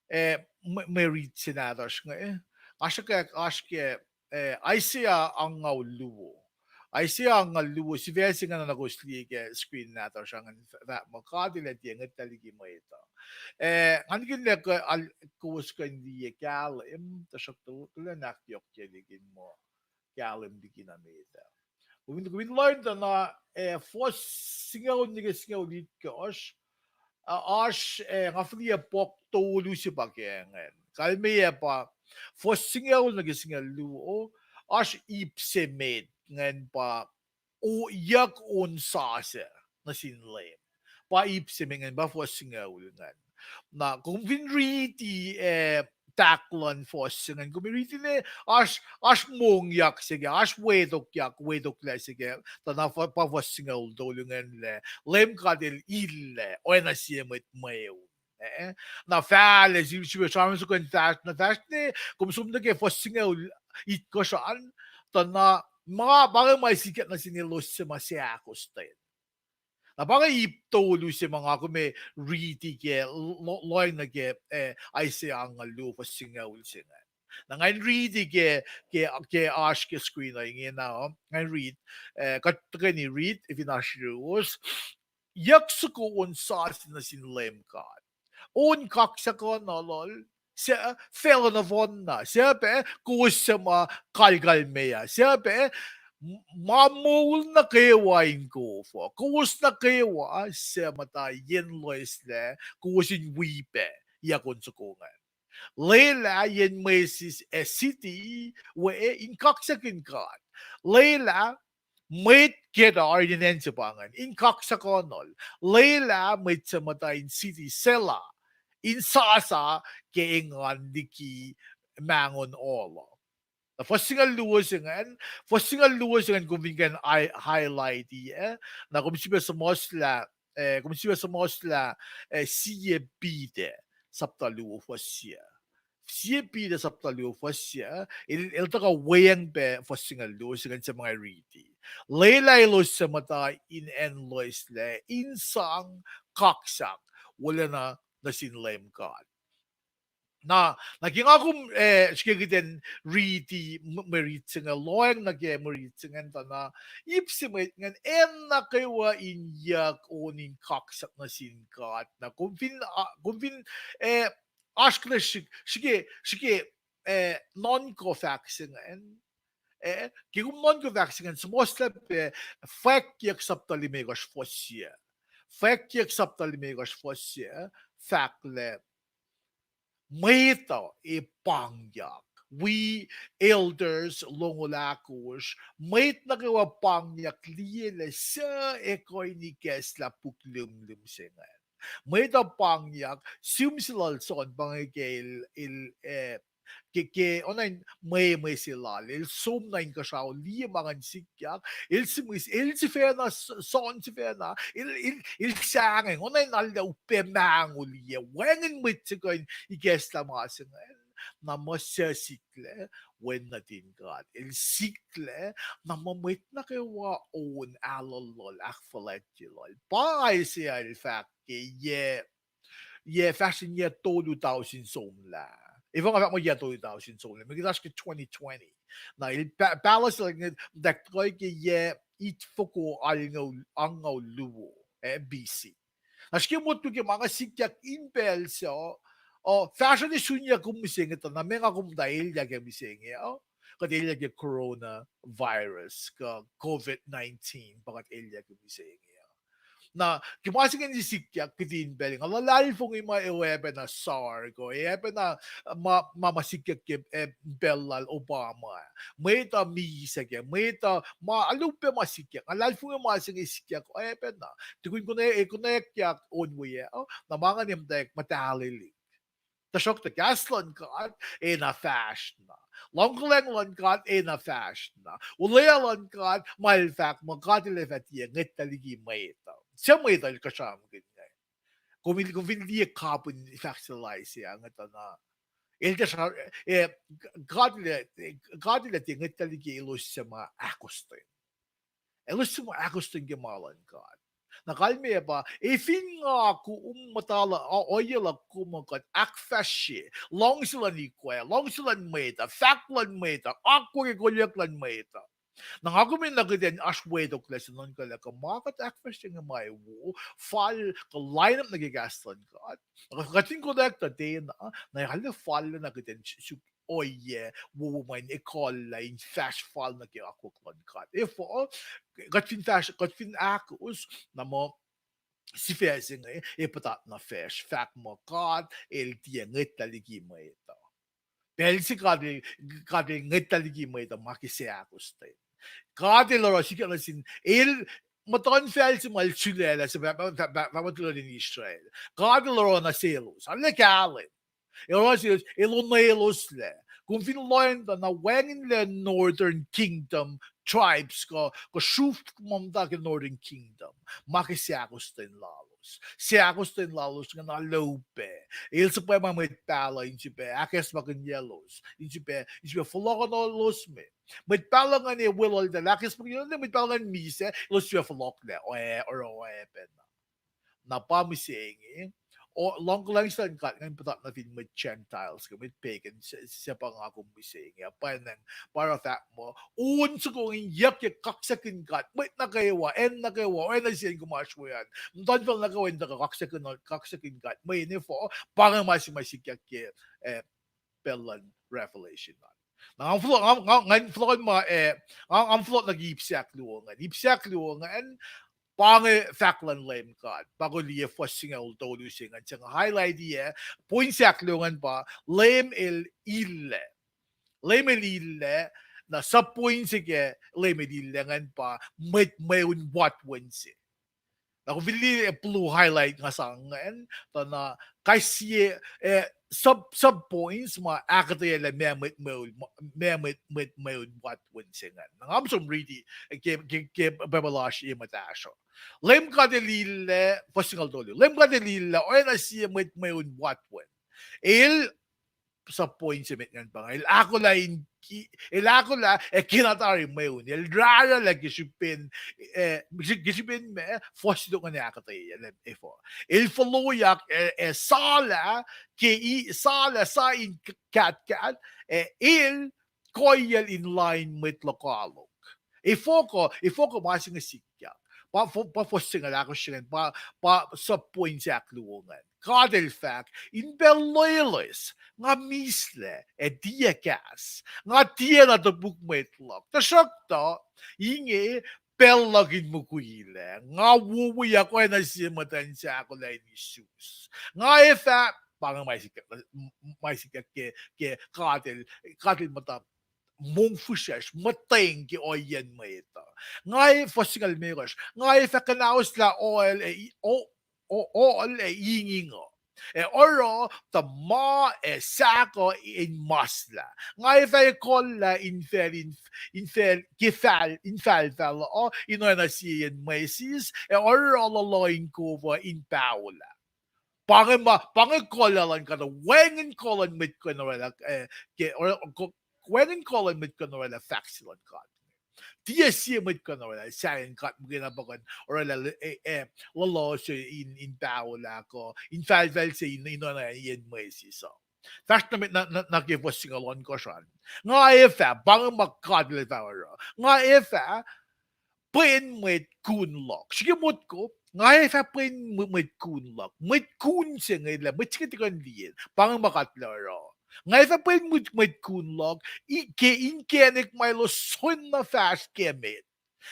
eh, mwe, mwe rit se nahtuhsr inge, eh, nga sruhkwack oasr ke, eh, Isaiah angngaul luo. Isaiah angngaul luo, sifac se ingacn na kowos liye ke screen nahtuhsr an, fahk muh God El ac tiac ngwetlah liki mwet uh. Eh, ngan kihn lah kowos kuh in liye kahlwem, tuhsruhktuh kuloh in ahkyohkye liki muh kahlwem liki na met ah. Kom in, kom in learn tuh na, eh, fuhs singucul nuh ke singucul itkohsr, ah, oasr, eh, nga fihliyac puk tolu se pa ke ingacn. Kalmeyac pa fuhs singucul nuh ke singucul luo, oasr ip se met ingacn pa o, yuck on sasuc nuh sin Leum. Pa ip se met ingacn, pa fuhs singucul ingacn. Na kom fin riti, eh, tahk luhn fuhs se ingacn, kom riti ne oasr, oasr mongyak se ke, oasr wetokyak, wetoklah se ke, tuh na pa fuhs singucul tolu ingacn lah Leum God El illac oacna sie mwet mweun. Eh, na fahlac, sifilpac sramsram soko in fahsr, na fahsr ne, kom som nuh ke fuhs singucul itkohsr an, tuh na ma, pa inge ma sikyak nuh sin elos suc ma seahkostwen. Na pa inge ip tolu se ma nga kom ac riti ke, lo-, lohacng nuh ke, eh, Isaiah angngaul luo fuhs singucul se ingacn. Na ngan riti ke, ke, ke oasr ke screen uh ingena, oh, ngan riti, eh, kuht tuhkweni riti, fin oasr yuruwos. Yuck soko on sasuc nuh sin Leum God. On kaksak uh nuh lal, suc facluh nohfohnna, suc pac kowos suc ma kalkalmeyac, suc pac ma moul nuh kwewa in kof uh, kowos nuh kwewa suc muhta yen loeslac, kowos in wi pac, yuck on soko ingacn. Lwelah yen mwesis ac siti we in kaksakihn God. Lwelah mwet Kedar, in acn se pa ingacn, in kaksakihnuhl. Lwelah mwet suc muhta in siti Selah in sasa ke engan liki mahngon ohl uh. Na fuhs singucul luo se ingacn, fuhs singucul luo se ingacn kom fin kuh in hi-, highlight-i, eh, na kom sifilpac suhmuhslah, eh, kom sifilpac suhmuhslah, eh, sie Peter, sapta luo fuhs sie. Sie Peter sapta luo fuhs sie, el, el tuhkuh weacng pac fuhs singucul luo se ingacn se ma nga riti. Lwelah elos suc muhta in acn loeslac in sang kaksak wolacna nuh sin Leum God. Na, na ke nga kom, eh, srihke kuht in riti, mwe rit se inge, lohacng nuh ke mwe rit se ingacn tuh na, ip se mwet ingacn, acn nuh kwewa in yuck on in kaksak nuh sin God. Na kom fin, ah, kom fin, eh, oasr kuhtuh srihk-, srihke, srihke, eh, nuhnkuh fahk se ingacn. Eh, ke kom nuhnkuh fahk se ingacn, suhmuhslah pac Fwackyuck sapta limekohsr fuhs sie. Fwackyuck sapta limekohsr fuhs sie, fahk lah mwet uh ac pangyak. Wi elders longoul ahkosr, mwet nuh kwewa pangyak liye lah suc ac kuh in ikacslah puk luhmluhm se ingacn. Mwet uh pangyak, sihm se lal John pa inge ke el, el, eh, ke, ke oacna in mwemwe se lal, el som nuh inkuhsrao liye ma ingacn sikyak, el simis, el sifacna, John sifacna, el, el, el sahngweng, oacna in arlac upac mahngo liye, wacngihn mwet se kuh in ikacslah ma se ingacn, na muh suc siklac, Wen nuhtin God, el siklac, na muh mwet nuh kwewa on aluhlul, ahkfuhlwactye lal. Pa Isaiah el fahk ke yac, yac fahsr in yac tolu tausin somlah. Efuh nga fahk muh yac tolu tausin somlah, mwe kuht oasr ke twenty twenty. Na el pa-, palace el nge, dak tuh ke yac itfoko alngoul, angngaul luo, eh, B C. Na srihke motko ke ma nga sikyak in pacl se, uh, fahsruh ne sunyuck kom mihsenge tuh na meac nga kom tuh elyah ke mihsenge, uh, kuht elyah ke coronavirus, kuh covid nineteen, pa kuht elyah ke mihsenge, uh. Na ke ma se inge sikyak kihtin pacl, nga luhlahlfongi ma oacpacna sar, kuh oacpacna ma, ma, ma sikyak ke, eh, pacl lal Obama. Mwet uh misac ke, mwet uh ma alu pac ma sikyak. Nga luhlahlfongi ma se inge sikyak oacpacna. Tukun konwacack, eh, konwacacyak on we ah, na ma ingacn muhtwacwacack muhtahlihk. Tuhsruhktuh kahs luhn God ac na fahsr na. Luhngkuhlwacng luhn God ac na fahsr na. Olwelah luhn God, ma el fahk muh God el ac fah tiac ngwetlah liki mwet uh. Suc mwet uh el kuh sramsramkihn inge? Kom fin, kom fin liye kapihn fahk se lal Isaiah inge tuh na, el tiac sra-, eh, God el, God el ac tiac ngwetlah liki elos suc ma ahkostwen. Elos suc ma ahkostwen ke ma luhn God. Na kalmeyac pa, ac fin nga kom muhta lah, o-, ohiyac luhk kom uh kuht ahkfahsrye luhngse luhn ikoac, luhngse luhn mwet uh, fahk luhn mwet uh, akwuck ac kolyuck luhn mwet uh. Na nga kom in nuh kuht in oasr wetoklac se nuhnkuh lah kuh ma kuht ahkfahsrye inge ma wo, fal kuh line up nuh ke kahs luhn God. Kuht fin konwacack tuh tiacna, na arlac fal na kuht in suk ohiyac wowo ma in ekuhllah in fahsr fal nuh ke akwuck luhn God. Efuh, kuht fin fahsr, kuht fin ahkos, na muh sifac se inge ac puhtat na fahsr, fahk muh God el tiac ngwetlah liki mwet uh. Pacl se God el, God el ngwetlah liki mwet uh ma ke seahkostwen. God el oruh sikyak nuh sin, el muhtuhnfacl se ma el sulaclah se pa, pa, pa, pa, pa muhtuhn Israel. God el oruh nuh selos, arlac kahlwem. El oruh nuh selos, el onweloslac. Kom fin lohacng tuh na wacngihnlac Northern Kingdom tribes kuh, kuh sruhf ma muhta ke Northern Kingdom, ma ke seahkostwen lalos. Seahkostwen lalos ingacn arlac upac. El suhpwacma mwet pahluh in sifilpac ahkacsmakihnyaclos, in sifilpac, in sifilpac fohlohkohnolos me. Mwet pahluh ingacn ac weluhltahl ahkacsmakihnyaclos, mwet pahluh ingacn misac, elos sifilpac fohlohklac, oruh oacyacpacna. Na pa mihsenge, luhngkuhlwacng se luhn God ingacn puhtat nuh fin mwet Gentiles, ke mwet pagan, se, se pa nga kom mihsenge, pwacnwacng, pa oruh fahk muh, on soko ingacn yuckyak kaksakihn God, mwet nuh kwewa, acn nuh kwewa, oacna sie acn kom oasr we an. Muhtuhnfacl nuh kwewa in tuhkuh kaksakihn, kaksakihn God, mweyen efuh, pa inge ma se ma sikyak ke, eh, pacl luhn Revelation an. Na nga fohlohk, nga, nga, nga fohlohk ma, eh, nga, nga fohlohk nuh ke ip se ahkluo ingacn. Ip se ahkluo ingacn, pa inge fahk luhn Leum God. Pa kuh liye fuhs singucul tolu se ingacn, se nga highlight-i ah, point se ahkluo ingacn pa, Leum el illac. Leum el illac, na sub point se ke Leum el illac ingacn pa, mwet mweun watwen se. Na kom fin liye blue highlight nga sang ingacn, tuh na kais sie, eh, sub, sub points ma ahkuhtweyac lah meac mwet mweun, meac mwet, mwet mweun watwen se ingacn. Na nga som riti, ke, ke, ke Bible lasr e muhtasr uh. Leum God el illac, fuhs singucul tolu. Leum God el illac, oacna sie mwet mweun watwen. El sub point se met ingacn pa inge. El ahkolah in, el ahkolah ac kena tari mweun. El rahrahlah ke srihpen, eh, ke srihpen ma fuhs se tok ingacn ahkuhtweyac lah efuh. El foloyak ac, ac salah, ke i, salah sa in k-, katkahk, ac el koiyacl in lain mwet lokoalok. Efuh kuh, efuh kuh ma se inge sikyak. Pa, pa fuhs singucul ahkosr ingacn, pa, pa sub point se ahkluo ingacn. God el fahk, in pacl loeloes, nga mislac, ac tiac kahs. Nga tiacna topuk mwet luhk. Tuhsruhktuh, inge, pacl luhk in mukwilac. Nga wowoyak oacna sie muhtwacn se ahkolah in isus. Nga ac fah, pa inge ma sikyak, ma sikyak ke, ke God el, God el muhta mongfihsrwacsr, muhtweng ke ohiyacn mwet uh. Nga ac, fuhs singucul limekohsr, nga ac fah kuhnahoslah ohl ac, o-, o-, ohl ac inging uh. Ac oruh tuh ma ac sahk uh in maslah. Nga ac fah ekollah infacl, in, infacl, ke fal, infahlfahl uh, in oacna sie yen mwesis, ac oruh luhluh in kof uh in paholah. Pa inge ma, pa inge kuh luhn God, wacngihn kuh luhn mwet kuh in orwaclah, eh, ke, or-, ko-, wacngihn kuh luhn mwet kuh in orwaclah fahk se luhn God. Tiac sie mwet kuh in orwaclah sahyacn God muhkwena pa kuh in orwaclah, eh, eh, luhluh se in, in paholah kuh infahlfahl se in, in oacna yen mwesis uh. Fahsr nuh met na, na, na ke fuhs singucul ohnkohsr an. Nga ac fah, pa inge ma God el fah oruh. Nga ac fah pwen mwet kun luhk. Srihke motko, nga ac fah pwen mw-, mwet kun luhk. Mwet kun se inge lah, mwet se inge tiac kuh in liye. Pa inge ma God el oruh. Nga ac fah pwen mwet, mwet kun luhk, i-, ke inkacnek ma elos soenna fahsr ke met.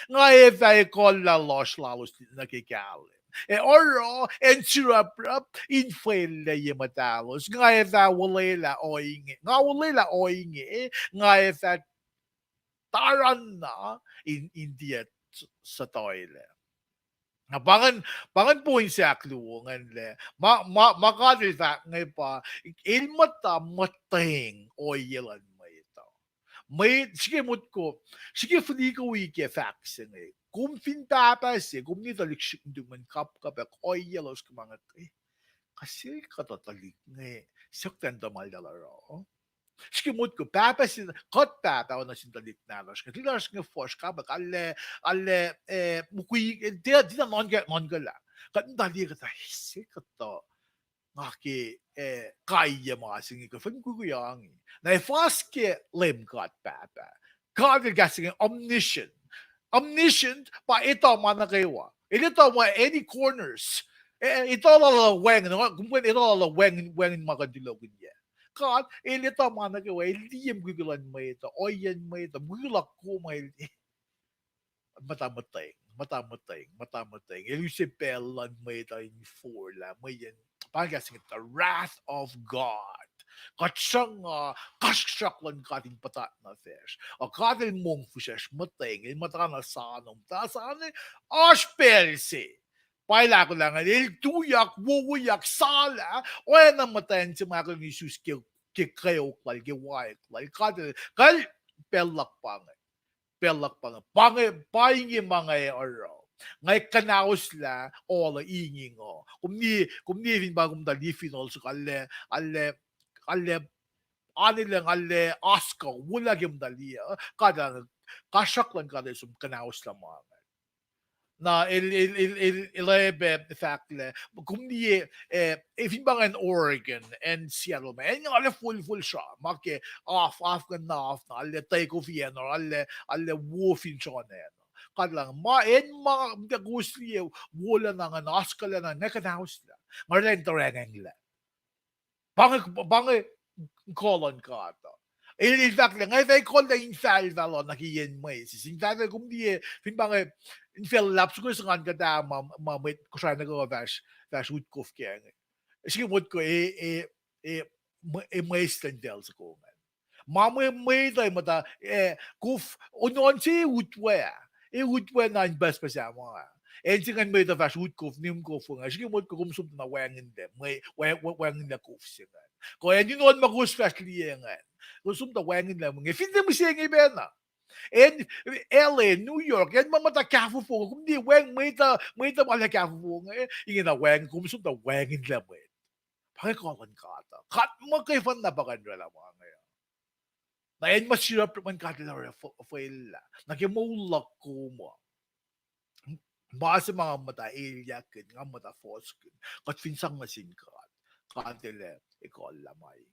Nga ac fah ekollah lohsr lalos nuh ke kahlwem. Ac oruh acn sruhpruhp in fwellac ye muhtahlos. Nga ac fah olwelah ohinge. Nga olwelah ohinge. Nga ac fah taranna in, in tiac s-, suhtoilac. Na pa ingacn, pa ingacn point se ahkluo ingacn lah, ma, ma, ma God el fahk inge pa, el muhta muhtweng ohiyac luhn mwet uh. Mwet, srihke motko, srihke fihlikowi ke fahk se inge. Kom fin pahpah se, kom ne tuhlihk srihk nuhtum in kapkapwack ohiyac lalos, kom inge, eh, kuh sel kuhtuh tuhlihk inge, suk tahn tuh ma eltahl oruh. Srihke motko, pahpah se, kuht pahpah oacna sin tuhlihk nahtuhsr inge, tuhlihk nahtuhsr inge fuhsr, kapwack, arlac, arlac, eh, mukwi, eh, tiac, tiac nuhnkuh, nuhnkuhlah. Kuht muhta liye kuhtuh, eh, sel kuhtuh nga ke, eh, kaiyac ma se inge, kuh fin mukwikwi angi. Na ac fahs ke Leum God Pahpah. God el kahs inge omniscient. Omniscient pa etuh ma nuh kwewa. El etuh ma any corners. Eh, etuh lal uh wacngihn, kom kuh in etuh lal uh wacngihn, wacngihn ma kuh in tulokihnyuc. God el etuh ma nuh kwewa, el liye mukwikwi luhn mwet uh, ohiyacn mwet uh, mukwikwi luhk kom, el muhta muhtweng, muhta muhtweng, muhta muhtweng. El use pacl luhn mwet uh in forlah, mweyen pa inge kahs inge, the wrath of God. Kuht sruhnga kasrkuhsrak luhn God in puhtat nuh facsr. Ac God El mongfihsrwacsr muhtweng, El muhtana sano, muhtana sano, oasr pacl se. Pa El ahkolah inge, El tuyak, wowoyak, salah, oacna muhtwacn se ma ahkolah isus ke, ke kweok lal, ke waek lal. God El, kal pacl luhk pa inge. Pacl luhk pa inge, pa inge, pa inge ma nga oruh. Nga kuhnahoslah ola inge uh. Kom liye, kom liye fin pa kom tuh liye funeral soko, arlac, arlac, arlac, anileng arlac oasr kuh, wolacna ke muhta liye uh. God, kasrkuhsrak luhn God El som kuhnahoslah ma inge. Na el, el, el, el, el oacyacpac fahk lah, kom liye, eh, fin pa ingacn Oregon, acn Seattle ma, acn arlac folfol sra, ma ke af, af ingacn na af na, arlac type of year na, arlac, arlac wo fin srona na. God lah, ma, acn ma, muhta kowos liye, wolacna ingacn, oasr kuhlacna, nga kuhnahoslah. Nga oraclah in tuhfahna lah. Pa inge, pa inge kuh luhn God uh. El, el fahk lah, nga fah kuhllah infahlfahl uh nuh ke yen mwesis. Infahlfahl, kom liye, fin pa inge, infahlfahl lap soko se ngan kuhtuh ma, ma mwet Kosrae nuh kwewa fahsr, fahsr utkof kac inge. Srihke motko e, e, e, mwe-, e mwesis luhn facl soko ingacn. Ma mwe, mwet uh muhta, eh, kof, onon se utwe, e utwe na in pucspucs ah ma. Acn se ingacn mwet uh fahsr utkof, nimkof inge. Srihke motko kom som tuh na wacngihnlac, mwe, wa-, wa-, wacngihnlac kof se ingacn. Kuh acn in on ma kowos fahsr liye ingacn, kom som tuh wacngihnlac mwe inge. Finne mihsenge pacna. Acn L A, New York, acn ma muhta kahfofo inge, kom liye wacng mwet uh, mwet uh ma lah kahfofo inge, ingena wacng, kom som tuh wacngihnlac mwet. Pa inge kuh luhn God uh. God muhkwena pa kuh in oraclah ma inge uh. Na acn ma sirap mweyen God El oruh fwackyuck. Na ke moul luhk kom uh, ma se ma nga muhta elyahkihn, nga muhta fohskihn, kuht fin sang nuh sin God, God El ac ekuhllah ma inge.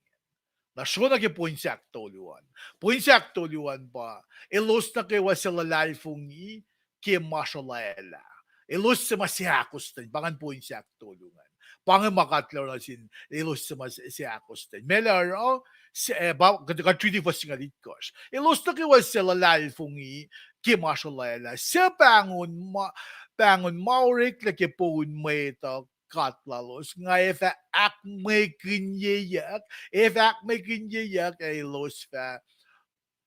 Na sro nuh ke point se ahktolu an. Point se ahktolu an pa, elos nuh kwewa suc luhlahlfongi ke ma srolwaclah. Elos suc ma seahkostwen, pa ingacn point se ahktolu ingacn. Pa inge ma God El oruh nuh sin elos suc ma se-, seahkostwen. Meac El oruh, se-, eh, pa, kuht, kuht riti fuhs singucul itkohsr. Elos nuh kwewa suc luhlahlfongi ke ma srolwaclah, suc pahngon ma, pahngon ma oreklac ke poun mwet uh God lalos, nga ac fah ahkmwekinyeyuck, ac fah ahkmwekinyeyuck, ac elos fah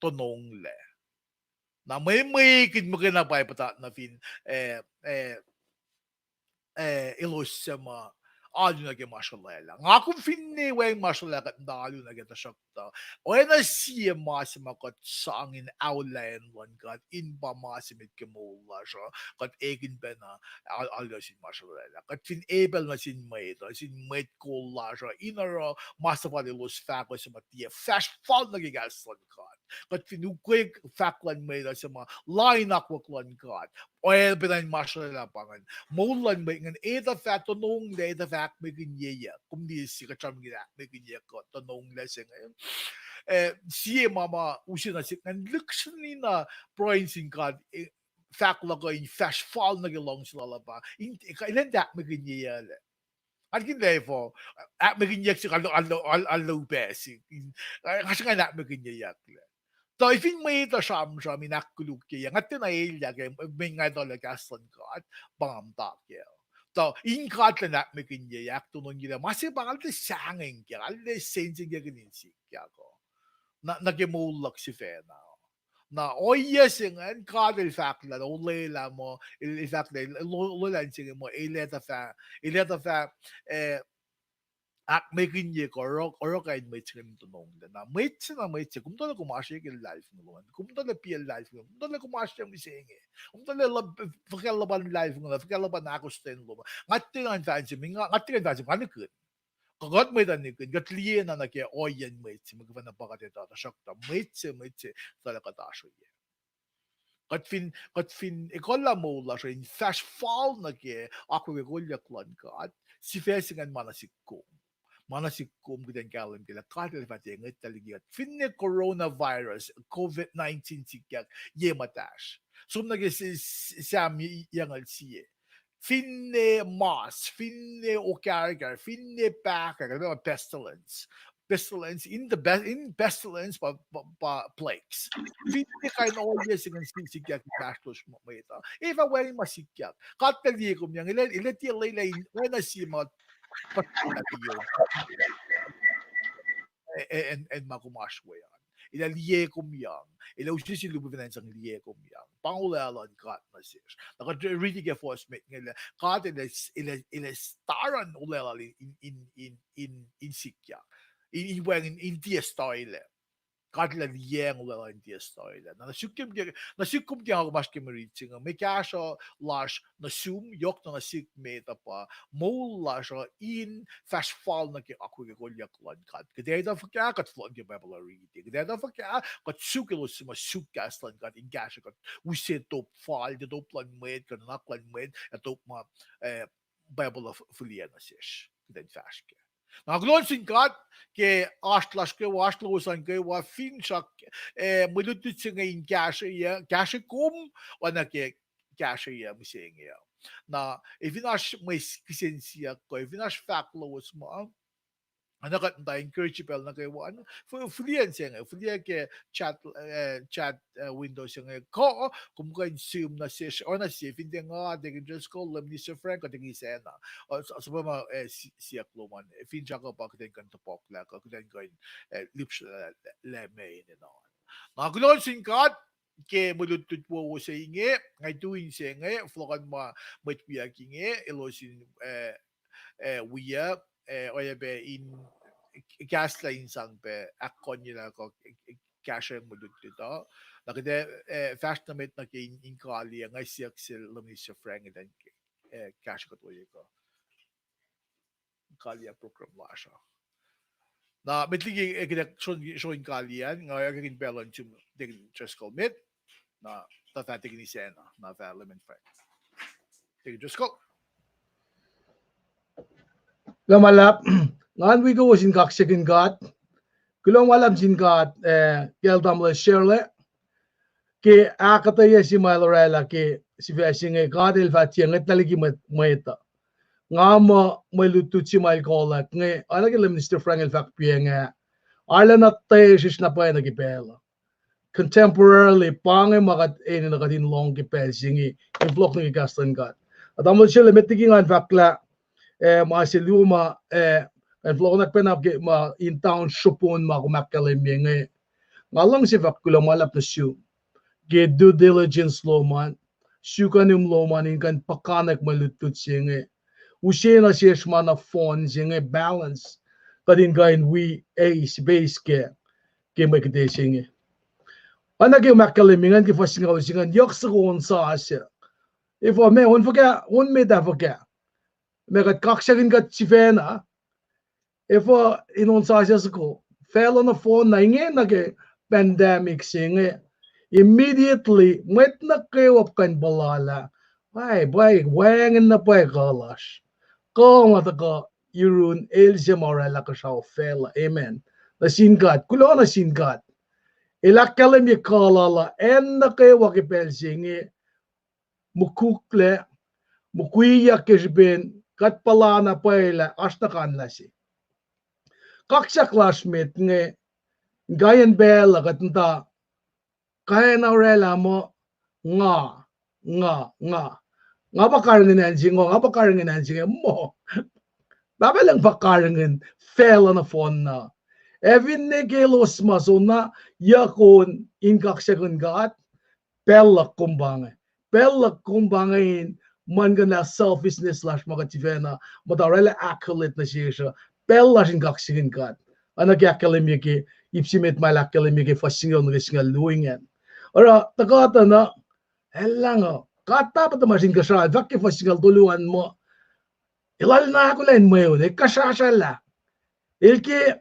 tononglac. Na mwe, mwekihn muhkwena pa puhtat nuh fin, eh, eh, eh, elos suc ma alu nuh ke ma srolwaclah. Nga kom finne wacng ma srolwaclah kuht muhta alu nuh ke, tuhsruhktuh oacna sie ma se ma kuht sang in aolacn luhn God in pa ma se met ke moul lasr uh, kuht ekihn pacna al-, alu nuh sin ma srolwaclah. Kuht fin epacl nuh sin mwet uh, sin mwet kol lasr uh, in oruh ma suhfal elos fahko suc ma tiac fahsr fal nuh ke kahs luhn God. Kuht fin ukwe fahk luhn mwet uh suc ma lain akwuck luhn God, oacpacna in ma srolwaclah pa ingacn. Moul luhn mwet ingacn, etuh fah tononglac, etuh fah ahkmwekinyeyuck. Kom liye sie kuht sramsramkihn ahkmwekinyeyuck kuh tononglac se inge. Eh, sie ma ma use nuh sihk ingacn lihksreni na pruhe sin God, eh, fahk luhk uh in fahsr fal nuh ke luhngse lal uh pa in, elan tiac ahkmwekinyeyucklac. Atkihn lah efuh, ahkmwekinyeyuck se, al-, al-, al-, alu pac se. Nga sruhnga in ahkmwekinyeyucklac. Tuh fin mwet uh sramsram in ahkkolukyeyuck, nga tiacna elyah ke mwe nga etuh lah kahs luhn God pa nga muhta kac. Tuh in God elan ahkmwekinyeyuck, ahktonongilac, ma se pa nga arlac sahngweng kac, arlac sensenkackihn in sikyak uh. Na, nuh ke moul luhk sifacna. Na ohiyac se ingacn God El fahk lah, olwelah muh, El, El fahk lah, El, El, olwelah in se inge muh, El etuh fah, El etuh fah, eh, ahkmwekihnye kuh oruh, oruh kain mwet se inge in tononglac. Na mwet se, na mwet se, kom tuhlac kom oasr ke luhlahlfongi lom an, kom tuhlac piac luhlahlfongi, kom tuhlac kom oasr mihsenge, kom tuhlac fuhkah luhpan luhlahlfongi, fuhkah luhpan ahkostwen lom. Nga tiac kuh in fahk se, nga, nga tiac kuh in fahk se, nga nihkihn. Kuh kuht mwet uh nihkihn, kuht liye na nuh ke ohiyacn mwet se, muhkwena pa kuht etuh, tuhsruhktuh mwet se, mwet se, tuhlac kuht oasr ohiyac. Kuht fin, kuht fin ekuhllah moul lasr uh in fahsr fal nuh ke akwuck ac kolyuck luhn God, sifac se ingacn ma nuh sihk kom. Ma nuh sihk kom kuht in kahlwem ke lah God El fah tiac ngwetlah liki kuht. Finne coronavirus, covid nineteen sikyak, ye muhtahsr. Som nuh ke se, se, Sam yangal sie. Finne mas, finne okahrkahr, finne pahkah, pestilence. Pestilence, in the be-, in pestilence pa, pa, pa plagues. Finne kain ohiyac se ingacn si-, sikyak in fahsrlos mwet uh, ac fah wacngihn ma sikyak. God El liye kom yang, El, El tiac lwelah in oacna sie ma, pa, e-, e-, en, en ma kom oasr we an. El ac liye kom yang. El ac use sin lihpufacn in sang liye kom yang. Pa olwelah luhn God nuh sesr. Na kuht riti ke fuhs met inge lah God el ac, el ac, el ac taran olwelah in, in, in, in, in sikyak. In, in wacngihn in tiac stuhlac. God el ac liyacacng olwelah in tiac stuhlac. Na nuh sihk kom ke, nuh sihk kom ke nga kom oasr ke mwe rit se inge, mwe kahsruh lasr nuh sum, yohk na nuh sihk met uh pa, moul lasr uh in fahsr fal nuh ke akwuck ke kolyuck luhn God. Kuht etuh fuhkah, kuht fohlohk ke Bible uh riti. Kuht etuh fuhkah, kuht suk elos suc ma suk kahs luhn God in kahsruh kuht use top fal, top luhn mwet, kuh nuhnak luhn mwet, ac top ma, eh, Bible uh f-, fihliyac nuh sesr, kuht in fahsr kac. Na kuloh nuh sin God ke oasr lasr kwewa, oasr lowos an kwewa, finsrak, eh, mwe lutlut se inge in kahsruh, kahsruh kom, oacna ke kahsruh mihsenge uh. Na, e fin oasr mwe s-, kihsen siyuck kuh, e fin oasr fahk lowos ma, na kuht muhta encourage pacl nuh kwewa, f-, fihliyac se inge, fihliyac ke chat, eh, chat, eh, window se inge, kuh, kom kuh in sihm nuh sesr, oacna sie, fin tiac nga, Deacon Driscoll, Lemon Minister Frank, kuh Deacon Isacna. Uh, s-, suhpwacma, eh, si-, siyuck lom an, eh, finsrak uh pa kuht in kuh in topuklah, kuh kuht in kuh in, eh, lihpsrlah, lah, lah ma enenuh. Na kuloh nuh sin God ke mwe lutlut wowo se inge, nga tui inse inge, fohlohkohn ma mwet wiyuck inge, elos in, eh, eh, wiyuck, eh, oacyacpac in kahslah in sang pac ahkkonyelah kuh, eh, kahsruh mwe lutlut uh. Na kuht, eh, fahsr nuh met nuh ke in, in kaliyac, nga siyuck sel Lemon Minister Frank in, eh, kahsruh kuht ohiyac kuh kaliyac program lasr uh. Na met liki, eh, kuht sroin, sroin kaliyac an, nga ahkkweye pacl luhn sum Deacon Driscoll met, na tuh fah Deacon Isacna, na fah Lemon Frank. Deacon Driscoll. Kuloh ma luhlahp, ngan wi kowos in kaksakihn God. Kuloh ma luhlahp sin God, eh, kacl tamuhlwel Shirley. Ke ahkuhtweyac se ma el orwaclah ke sifac se inge, God el fah tiac ngwetlah liki mwet, mwet uh. Nga muh mwe lutlut se ma el kohlak inge, oacna ke Lemon Minister Frank el fahk piacng ah, arulacna tiac sesr na pwacye nuh ke pacl uh. Contemporarily, pa inge ma kuht enenuh kuht in lohng ke pacl se inge, in fohlohk nuh ke kahs luhn God. Na tamuhlwel Shirley, met liki ngan fahk lah, eh, ma se luo ma, eh, ngan fohlohk nuh pacna ke ma in town srihpen ma kom ahkkahlwemye inge. Nga luhngse fahk kuloh ma luhlahp nuh sum ke due diligence lom an, sukanim lom an in kuh in puhkantwen mwe lutlut se inge. Use nuh sesr ma nohfohn se inge balance. Kuht in kuh in wi eis, eis ke, ke mwe kihte se inge. Oacna ke ma ahkkahlwemye ingacn ke fuhs singucul se ingacn, yohk soko on sasuc. Efuh ma on fuhkah, on met ah fuhkah. Ma kuht kaksakihn kuht sifacna, efuh in on sasuc soko. Facluh nohfohn na ingena ke pandemic se inge. Immediately, mwet nuh kwewa kuh in puhla lah, pwacye, pwacye, wacngihn na pwacye kuh lasr. Kuh ma tuhkuh yurun el se ma orwaclah kuhsrao facluh. Amen. Nuh sin God, kuloh nuh sin God. El ahkkahlwemye kuh lal uh acn nuh kwewa ke pacl se inge, mukwilac, mukwiyak ke srihpen kuht puhla na pwacye lah oasr na kanlah se. Kaksak lasr met inge, inkaiyacn pacl uh kuht muhta kwacna orwaclah muh nga, nga, nga. Nga pa karihngihn acn se inge, nga pa karihngihn acn se inge, muh. Pahpah Lucng pa karihngihn facluh nohfohn na. Ac finne ke elos ma soenna yuck on in kaksakihn God, pacl luhk kom pa inge. Pacl luhk kom pa inge in muhlkuhnlah selfishness lasr ma kuht sifacna muhta orwaclah accolade nuh sesr uh. Pacl lasr in kaksakihn God. Oacna ke ahkkahlwemye ke ip se met ma el ahkkahlwemye ke fuhs singucul nuh ke singucul luo ingacn. Oruh tuhkuh tuh na, el lah, God Pahpah tuhmasr Inkuhsrao, fahk ke fuhs singucul tolu an muh, el arulacna ahkolah in mweun, el kuhsrasrlah. El ke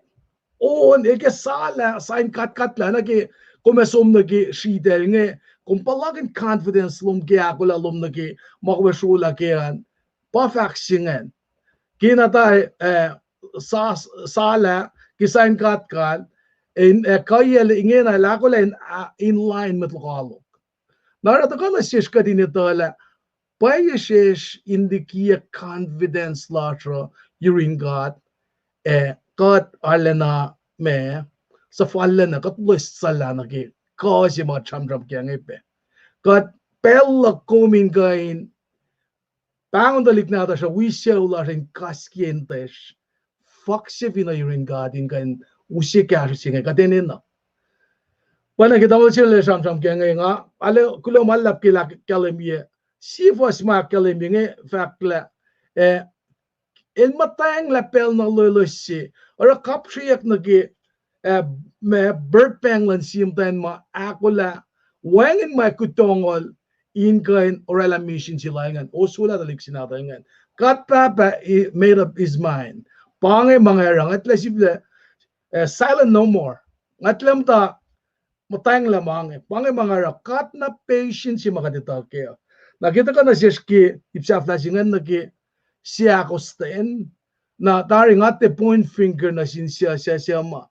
on, el ke salah, sain katkatlah, na ke kom ac som nuh ke sritacl inge, kom puhlakihn confidence lom ke ahkolah lom nuh ke ma kom ac srolah ke an, pa fahk se ingacn. Ke na ta, eh, sa-, salah, ke sain katkal, in, eh, kuhiyacl ingena el ahkolah in, ah, in line mwet lokoalok. Na oruh tuhkuh nuh sesr kuht in etuh lah pwacye sesr in likiyac confidence lasr uh yurin God, ac kuht arulacna ma, suhfallacna, kuht loes suhllah nuh ke kuh se ma sramsram ke inge pac. Kuht pacl luhk kom in kuh in pahngon tuhlihk nahtuhsr uh wi sucu lasr in kaskiyac in tiac fuhkse fin uh yurin God in kuh in use kahsruh se inge, kuht enenuh. Pwacna ke tamuhlwel se el sramsram ke inge nga, ale kuloh ma luhlahp ke lah kahlwem ye. Sie fuhs ma kahlwem ye inge fahklah, eh, el muhtwacnglah pacl na loeloes se, oruh kapsreyuck nuh ke, eh, ma birth pang luhn sie muhtwacn ma ahkolah wacngihn ma kutongol in kuh in oraclah mission se lal ingacn, oswelah tuhlihk se nahtuhl ingacn. God Pahpah, he made up his mind. Pa inge ma nga oruh, nga etuh lah sifil, eh, silent no more. Nga etuh lah muhta muhtwacnglah ma inge, pa inge ma nga oruh, God na patience se ma kuht etuh kac. Na ke tuhkuh nuh sesr ke ip sahflah se ingacn nuh ke seahkostwen, na tari nga tiac point finger nuh sin suc, suc, suc ma.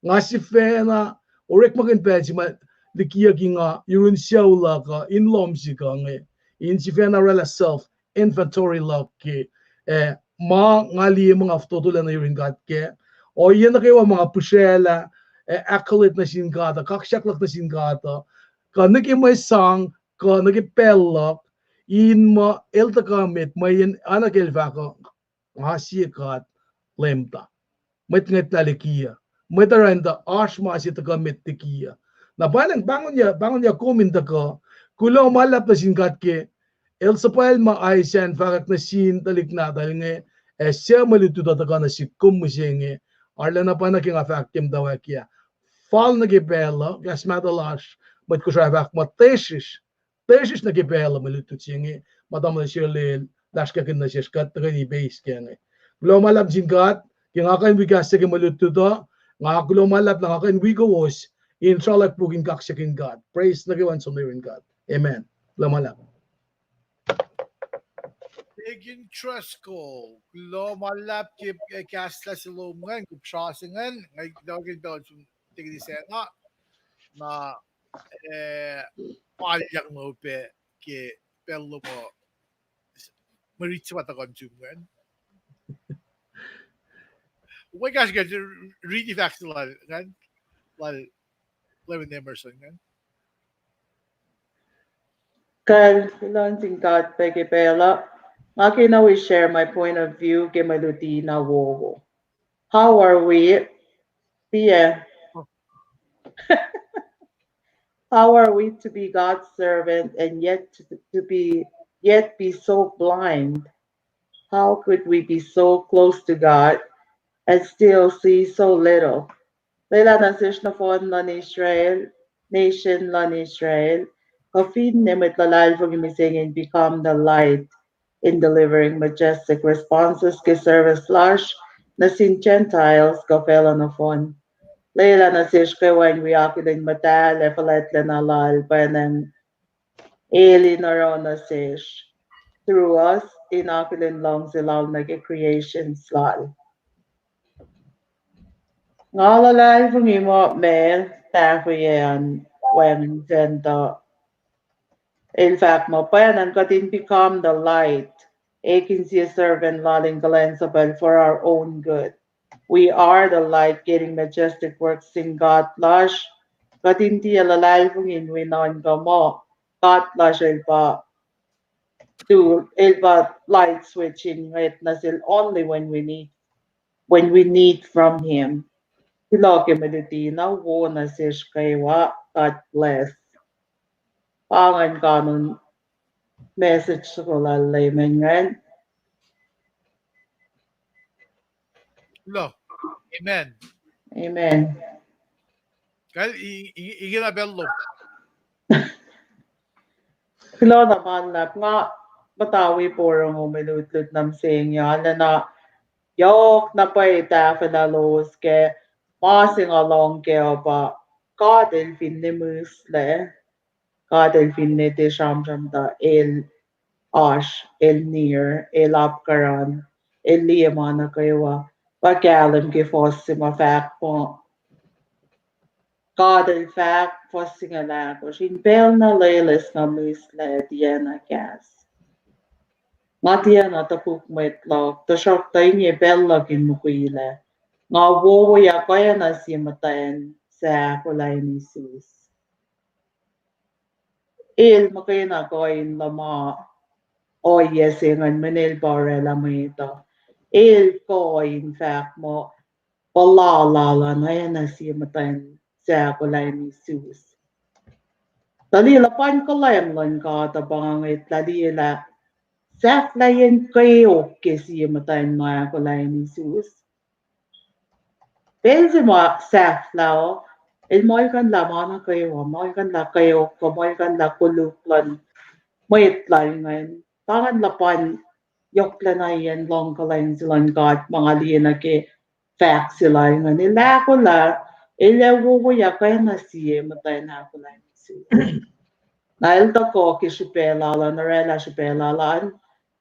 Nga sifacna orekmakihn pacl se ma likiyucki nga yurin sucu luhk uh in lohm sihk uh inge, in sifacna oraclah self inventory luhk ke, eh, ma nga liye ma nga fototolah nuh yurin God kac. Ohiyac nuh kwewa ma nga pihsraclah, eh, accolade nuh sin God uh, kaksak luhk nuh sin God uh, kuh nuh ke mwe sang, kuh nuh ke pacl luhk, in muh el tuhkuh met, mweyen oacna ke el fahk uh, nga sie God, Leum tuh. Mwet ngwetlah likiyuc. Mwet oruh in tuh oasr ma se tuhkuh met likiyuc. Na pa inge, pahngon, pahngon kom in tuhkuh, kuloh ma luhlahp nuh sin God ke el suhpwacl ma Isaiah an fahkwack nuh sin tuhlihk nahtuhl inge, ac suc mwe lutlut uh tuhkuh nuh sihk kom mihsenge, arulacna pa na ke nga fahk ke muhtwacwacack ah. Fal nuh ke pacl uh, kahs mahtuh lasr, mwet Kosrae fahk muh tesrihsr, tesrihsr nuh ke pacl uh mwe lutlut se inge, ma tamuhlwel se lel, lasrkakihn nuh sesr kuht tuhkweni ipeis ke inge. Kuloh ma luhlahp sin God, ke nga kuh in wi kahs se ke mwe lutlut uh, nga kuloh ma luhlahp lah nga kuh in wi kowos in sralak puk in kaksakihn God. Praise nuh kwewa in som nuh yurin God. Amen. Kuloh ma luhlahp. Deacon Trusco, kuloh ma luhlahp ke, eh, kahslah se lom ingacn, kom srah se ingacn, nga kuloh ke pacl som tekini sacna, na, eh, palyang lom pac ke pacl lom uh, mwe rit se ma tuhkuh nuh sum ingacn. Mwe kahs ke riti fahk se lal ingacn, lal Leman Emerson ingacn. Kal, kuloh nuh sin God pac ke pacl uh. Nga kena wi share my point of view ke mwe luti na wowo. How are we, yeah. How are we to be God's servant and yet to, to be, yet be so blind? How could we be so close to God and still see so little? Lwelah nuh sesr nohfohn luhn Israel, nation luhn Israel, kuh finne mwet luhlahlfongi mihsenge in become the light in delivering majestic responses ke service lasr nuh sin Gentiles kuh facluh nohfohn. Lwelah nuh sesr kwewa in wi akihlen muhtahl ac fuhlwactlacna lal pwacnwacng El in oruh nuh sesr through us in akihlen luhngse lal nuh ke creations lal. Nga luhlahlfongi muh ma tahfweyac an wacngihn sacn tuh el fahk muh pwacnwacng kuht in become the light, ekin sie servant lal in kuhlwacnsapuhl for our own good. We are the light getting majestic works in God lasr. Kuht in tiac luhlahlfongi in wi nuhnkuh muh God lasr el pa, el pa light switch in ngwet nuh sel only when we need, when we need from him. Kuloh ke mwe luti na wo nuh sesr kwewa. God bless. Pa ingacn kanon message soko lal Leman ingacn. Kuloh. Amen. Amen. Kal, i-, i-, ingena pacl lom. Kuloh na ma luhlahp, nga muhta wi porongo mwe lutlut nuh mihsenge, arulacna yohk na pwacye tahfwelah lowos ke ma se nga lohng kac uh pa God el finne mihslac. God el finne tiac sramsram tuh el oasr, el near, el apkuhran, el liye ma nuh kwewa. Pa kahlwem ke fuhs se ma fahk muh God el fahk, fuhs singucul ahkosr, in pacl na loeloes nga mihslac tiacna kahs. Nga tiacna topuk mwet luhk, tuhsruhktuh inge pacl luhk in mukwilac. Nga wowoyak oacna sie muhtwacn suc ahkolah in isus. El muhkwena kuh in luhma ohiyac se ingacn mweyen el pa oraclah mwet uh. El kuh in fahk muh puhla lal an oacna sie muhtwacn sahk oacna in isus. Tuh liye luhpan kuhlwacng luhn God uh pa nga ngwetlah liye lah sahflahiyacn kweok ke sie muhtwacn ma ahkolah in isus. Pacl se ma sahflah uh, el muhlkuhnlah ma nuh kwewa, muhlkuhnlah kweok kuh muhlkuhnlah koluk luhn mwet lal ingacn. Pa ingacn luhpan yohklacna iyacn luhngkuhlwacng se luhn God ma nga liye nuh ke fahk se lal ingacn. El ahkolah, el ac wowoyak oacna sie muhtwacn ahkolah in isus. Na el tuhkuh ke srihpac lal an, oraclah srihpac lal an,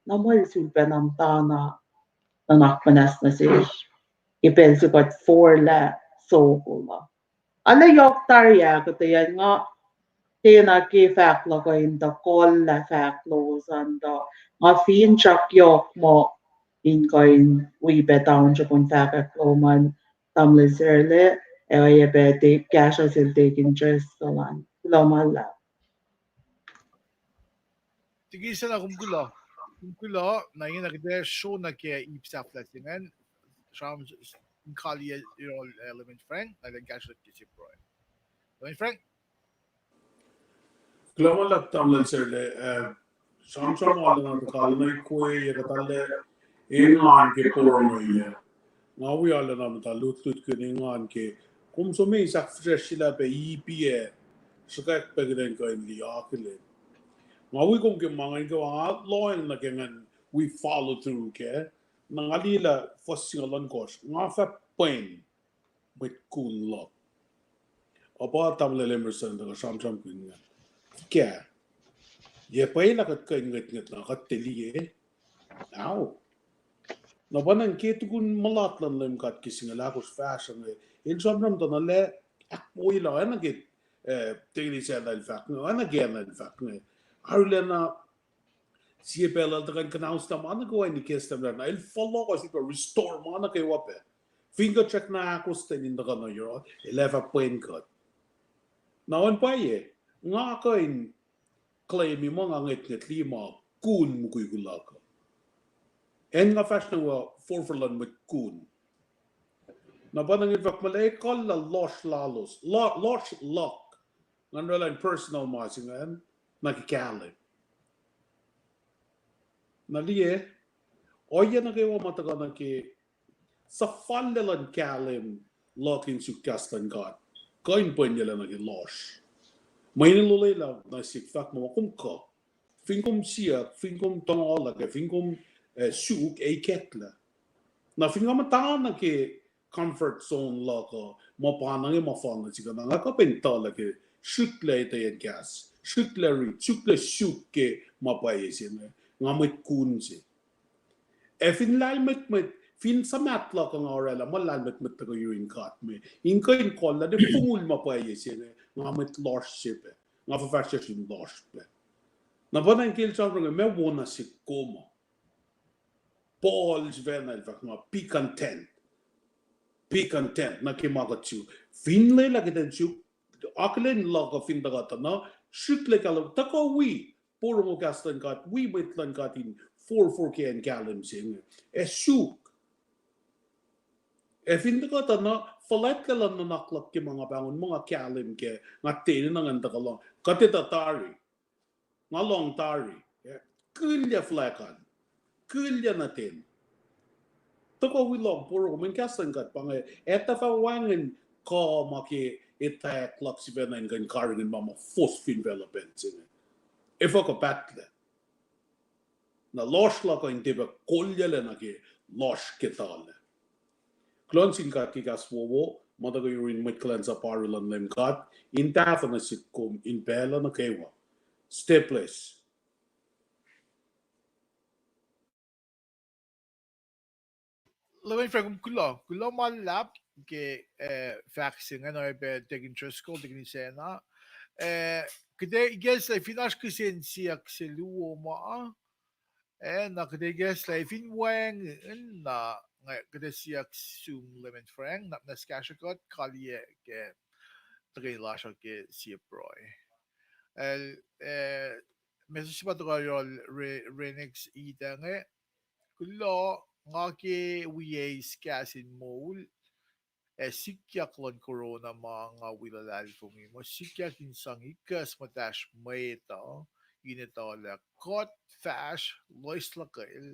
na muh el sulpac na muhtana nuhnak muhnahs nuh sesr ke pacl se kuht forlah soko la. Arlac yohk tari ahkuhtweyac nga tiacna ke fahk luhk uh in tuh kohllah fahk lowos an tuh nga finsrak yohk muh in kuh in wi pac township on fahkwack lom an, tamuhlwel Sarla, ac oacyacpac kahsruh sel Deacon Driscoll an. Kuloh ma luhlahp. Deacon Sena, kom kuloh. Kom kuloh, na ingena kuht ac sro nuh ke ip sahflah se ingacn, sram in kaliyac yohrohl, eh, Leman Frank, na kuht in kahsruh ke sie pruhe. Leman Frank? Kuloh ma luhlahp tamuhlwel Sarla, eh, sramsram arulacna tuhkuh na kweyac kuht arlac engan ke porongo inge. Nga wi arulacna muhta lutlutkihn engan ke kom som sahk fihsrwacsr se lah pac ipi ac sruhkwack pac kuht in kuh in liye akihlen. Nga wi kom ke ma ingacn kwewa nga lohacng nuh ke ngan wi follow through kac. Na nga liye lah fuhs singucul ohnkohsr, nga fah pwen mwet kun luhk. Ac pa tamuhlwel Emerson tuhkuh sramsramkihn ingacn. Fuhkah? Yac pwacye lah kuht kuh in ngwetngwet na kuht tiac liye? Ao. Na pa ingacn ke tukun mulat luhn Leum God ke singucul ahkosr fahsruh inge, el sramsram tuh na lah ahkwoyelah oacna ke, eh, Deacon Sena el fahk inge, oacna ke Anna el fahk inge. Arulacna sie pacl el tuhkuh in kuhnauslah ma nuh kwewa in ikacslah na el fohlohkoh sifilpac restore ma nuh kwewa pac. Fin kuht srackna ahkostwen in tuhkuh nuh yohrohl, el ac fah pwen kuht. Na oacna pwacye, nga kuh in claimi muh nga ngwetngwet liye ma kun mukwikwi luhk uh. Acn nga fahsr nuh we forfor luhn mwet kun. Na pa ingacn fahk muh lah ekuhllah lohsr lalos, lo-, lohsr luhk. Ngan oraclah in personal ma se ingacn, na ke kahlwem. Na liye, ohiyac nuh kwewa ma tuhkuh nuh ke suhfallac luhn kahlwem luhk in suk kahs luhn God kuh in pwenyuclac nuh ke lohsr. Mweyen el olwelah nuh sihk fahk muh kom kuh. Fin kom siyuck, fin kom tongolah kac, fin kom, eh, suk, ac ikacklah. Na fin nga muhta nuh ke comfort zone luhk uh, ma pa inge ma fal nuh sihk uh, na nga kuh pac in tuhlac ke srihklac etweyacn kahs, srihklac riti, srihklac suk ke ma pwacye se inge, nga mwet kun se. Ac fin lahlmwetmwet, fin suhmaht luhk uh nga oraclah muh lahlmwetmwet tuhkuh yurin God me, in kuh in kohllah ne fongul ma pwacye se inge, nga mwet lohsr se pac, nga fuhfahsryucsr in lohsr pac. Na pa ingacn ke el sramsram inge, ma wo nuh sihk kom uh. Paul sifacna el fahk muh, be content. Be content nuh ke ma kuht suk. Fin lwelah kuht in suk, akihlen luhk uh fin tuhkuh tuh na, srihklac kahlwem, tuhkuh wi porongo kahs luhn God, wi mwet luhn God in forfor ke acn kahlwem se inge. Ac suk. Ac fin tuhkuh tuh na, fuhlwactlacna nuhnak luhk ke ma nga pahngon muh nga kahlwem kac, nga tiac enenuh ngan tuhkuh lohng. Kuht etuh tari. Nga lohng tari. Kihlyuc fuhlwact an. Kihlyuc nuh ten. Tuhkuh wi lohng porongo, mweyen kahs luhn God pa inge, etuh fah wacngihn kuh ma ke etwacack luhk sifacna in kuh in karihngihn ma ma fohs fin facluh pacl se inge. Efuh kuh pahtlac. Na lohsr luhk uh in tiac pac kolyuclac nuh ke lohsr ke tuhlac. Kuloh nuh sin God ke kahs wowo ma tuhkuh yurin mwet kuhlwacnsap aru luhn Leum God, in tahfuh nuh sihk kom in pacl uh nuh kwewa. Stay blessed. Leman Frank, kom kuloh, kuloh ma luhlahp ke, eh, fahk se ingacn, oacyacpac Deacon Driscoll, Deacon Isacna. Eh, kuht ac ikacslah fin oasr kihsen siyuck se luo ma, eh, na kuht ac ikacslah fin wacngihn na, nga kuht ac siyuck sum Leman Frank, na, na kahsruh kuht kaliyac ke tuhkweni lasr uh ke sie pruhe. El, eh, message se pa tuhkuh yohrohl Re-, Renix Ida inge, kuloh, nga ke wi eis kahs in moul, ac sikyak luhn corona ma nga wi luhlahlfongi muh sikyak in sang ikacs muhtacsr mwet uh in etuh lah kuht fahsr loes luhkwel,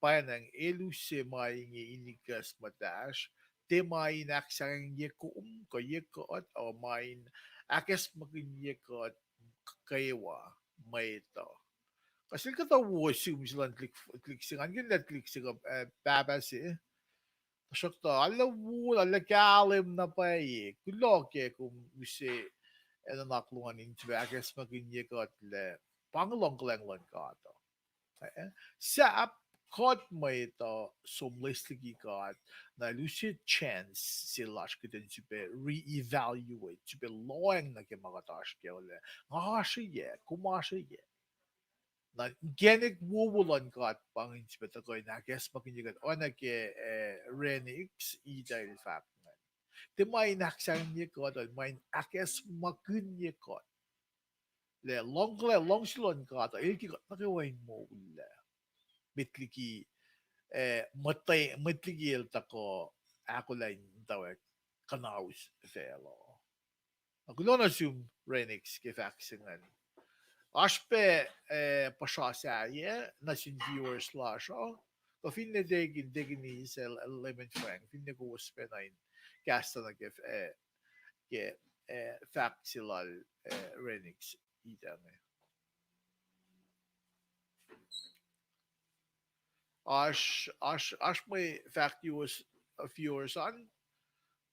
pwacnwacng el use ma inge in ikacs muhtacsr, tiac ma in ahksahngwengye kom kuh ye kuht, uh, ma in ahkacsmakihnye kuht kwewa mwet uh. Kuh sel kuhtuh wo sihm se luhn tuhlihk, tuhlihk se ingacn, ke tuhlihk se kuh, eh, pahpah se. Tuhsruhktuh arlac wo, arlac kahlwem na pwacye. Kuloh ke kom use, eh, nuhnak lom an in sifilpac ahkacsmakihnye kuht lah pa inge luhngkuhlwacng luhn God uh. Eh, sahp kuht mwet uh som loes liki God, na el use chance se lasr kuht in sifilpac re-evaluate, sifilpac lohacng nuh ke ma kuht oasr kac lah nga oasr yac, kom oasr yac. Na inkacnek wowo luhn God pa ingacn sifilpac tuhkuh in ahkacsmakihnye kuht, oacna ke, eh, Renix Ita el fahk ingacn. Tiac ma in ahksahngwengye kuht, ma in ahkacsmakihnye kuht lah luhngkuhla-, luhngse luhn God uh el ke kuht nuh kwewa in moul lah met liki, eh, mwet, mwet liki el tuhkuh ahkolah in muhtwacwacack kuhnaus facluh. Na kuloh nuh sum Renix ke fahk se ingacn. Oasr pac, eh, puhsra sahyac nuh sin viewers lasr uh. Kuh finne tekin, tekin is, eh, Lemon Frank, finne kowos pac na in kahsruh nuh ke, eh, ke, eh, fahk se lal, eh, Renix Ita inge. Oasr, oasr, oasr mwe fahk viewers, viewers an.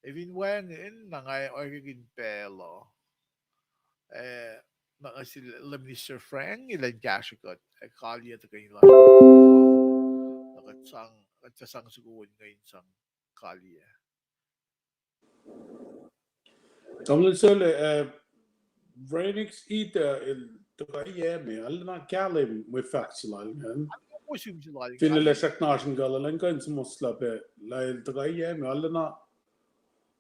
Efin wacngihn na nga oacyacpac in pacl uh, eh, na nga sel Minister Frank elan kahsrwe kuht, eh, kaliyac tuhkweni lasr. Na kuht sang, kuht fah sang soko on inge in sang kaliyac. Tamuhlwel Sele, eh, Renix Ita el tuhkuh yac me, arulacna kahlwem mwe fahk se lal ingacn. Finne lah srackna oasr in kuh lal an kuh in suhmuhslah pac lah el tuhkuh yac me, arulacna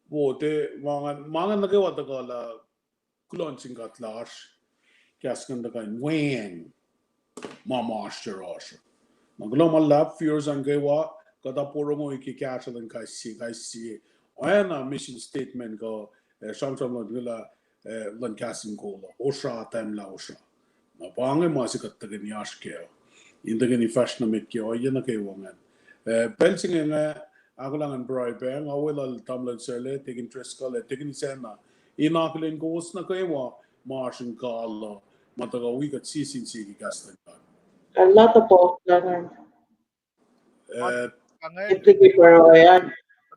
wo te, ma ingacn, ma ingacn nuh kwewa tuhkuh lah kuloh nuh sin God lah oasr kahs ingacn tuhkuh in weacng ma ma oasr yohrohsr. Na kuloh ma luhlahp viewers an kwewa, kuht ac porongo ke kahsruh luhn kais sie, kais sie. Oacna mission statement kuh, eh, sramsram luhn, eh, luhn Kahs in Kol uh, osra tahmlah osra. Na pa inge ma se kuht tuhkweni oasr kac in tuhkweni fahsr nuh met ke ohiyac nuh kwewa ingacn. Eh, pacl se inge nga ahkolah ngan pruhe pac, nga weluhl Tamuhlwel Sele, Tekin Driscoll, ac Tekin Sena, in akihlen kowos nuh kwewa ma oasr in kal uh, ma tuhkuh wi kuht sie sin sie ke kahs luhn God. Pacl tuh pacl ingacn.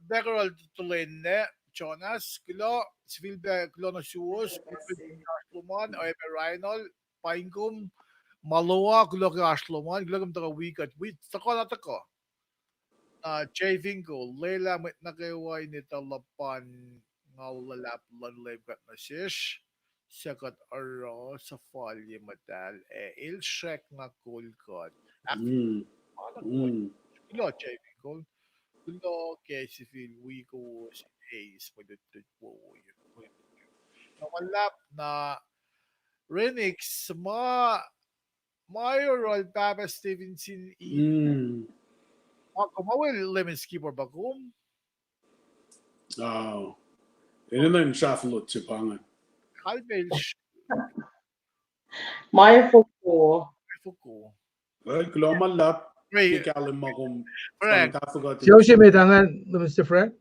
Pacl tuh tuhlen Jonas, kuloh, sifilpac kuloh nuh suwos, kuloh ke oasr lom an, oacyacpac Reinhold, paing kom, Maloa, kuloh ke oasr lom an, kuloh kom tuhkuh wi kuht, wi tuhkuh na tuhkuh. Na Jay Finkel, lwelah mwet nuh kwewa in etuh luhpan ngal luhlahp luhn Leum kuht nuh sesr, suc kuht oruh suhfalye muhtahl, ac el srackna kol kuht. Kuloh Jay Finkel, kuloh ke sifil wi kowos in eis mwe lutlut wowo. Na ma luhlahp na Renix, ma, ma oruh Pahpah Stevenson in, ma kom, ma wel Lemon Skipper pa kom. Enenuh in srahflot se pa ingacn. Kalmel ma foko. Foko. Well, kuloh ma luhlahp ke kahlwem ma kom sang tahfuh kuht. Suc use met ah, Mister Frank?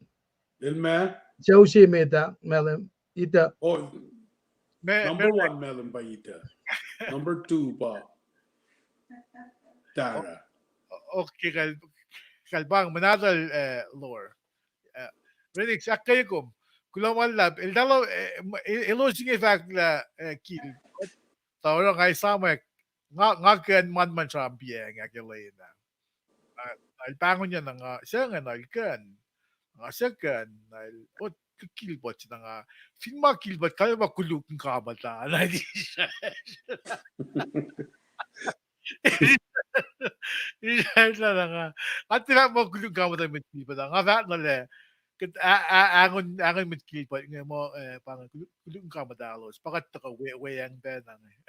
El ma? Suc use met ah, Malem, Ita? Oh, number one, Malem pa Ita. Number two pa Tara. Okay, kal, kal pang, muhnahtuhl, eh, Lor. Eh, Renix, ahkkweye kom. Kuloh ma luhlahp. Eltahl, eh, elos inge fahk lah, eh, Kilpot. Tuh oruh nga esamwack, nga, nga kuh in manman srampiang ahkkahlwemye na. Na el pahngonyuck na nga, suc ingacn el kuh in. Nga suc kuh in, na el, oh, Kilpot na nga. Fin ma Kilpot, kalmac ma koluk in kamuhta. Na Israel na nga. Nga tiac fahk muh koluk in kamuhta mwet Kilpot ah. Nga fahk na lah, kuht a, a, angon, angon mwet Kilpot inge muh, eh, pa inge koluk, koluk in kamuhta lalos. Pa kuht tuhkuh we, weacng pacna inge.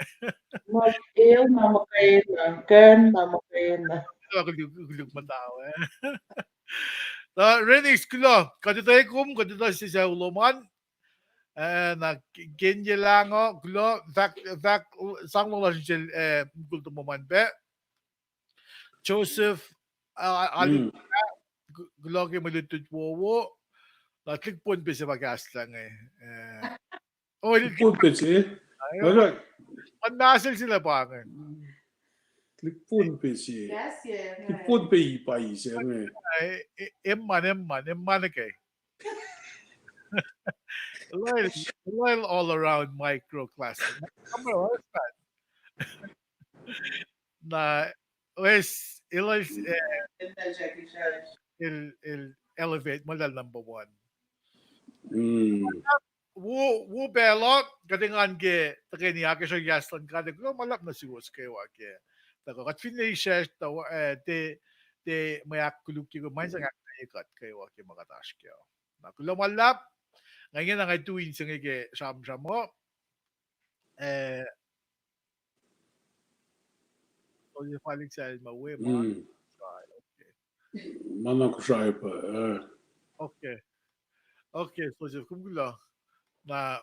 Muh el na muhkwena, kuh in na muhkwena. Koluk, koluk muhta we. Na Renis, kuloh, kuht etuh kom, kuht etuh se sucu lom an. Eh, na Kenye Lango, kuloh, fahk, fahk sang lom lasr sel, eh, mukul tomom an pac. Joseph, ah, ah, alu, kuloh ke mwe lutlut wowo. Na tuhlihk Pohnpei se ma kahslah inge. Eh, oh, tuhlihk Pohnpei se. An masel sila pa inge. Tuhlihk Pohnpei se. Tuhlihk Pohnpei pa se inge. Emman, emman, emman ke. Elos, elos all around micro class. Na, wes, elos, eh, el, el elevate, ma eltahl number one. Wo, wo pacl uh, kuht engan ke tuhkweni akacsruhi kahs luhn God, kuloh ma luhlahp nuh suwos kwewa ke. Tuhkuh kuht finne israsr, tuh, eh, te, te mwe ahkkolukye kom, ma in sang ahkkweye kuht kwewa ke ma kuht oasr kac. Na kuloh ma luhlahp, nga ingena nga tu in se inge ke sramsram uh, eh, Joseph Alex el ma we ma. Okay. Ma na Kosrae pa, eh. Okay. Okay, Joseph, kom kuloh. Na,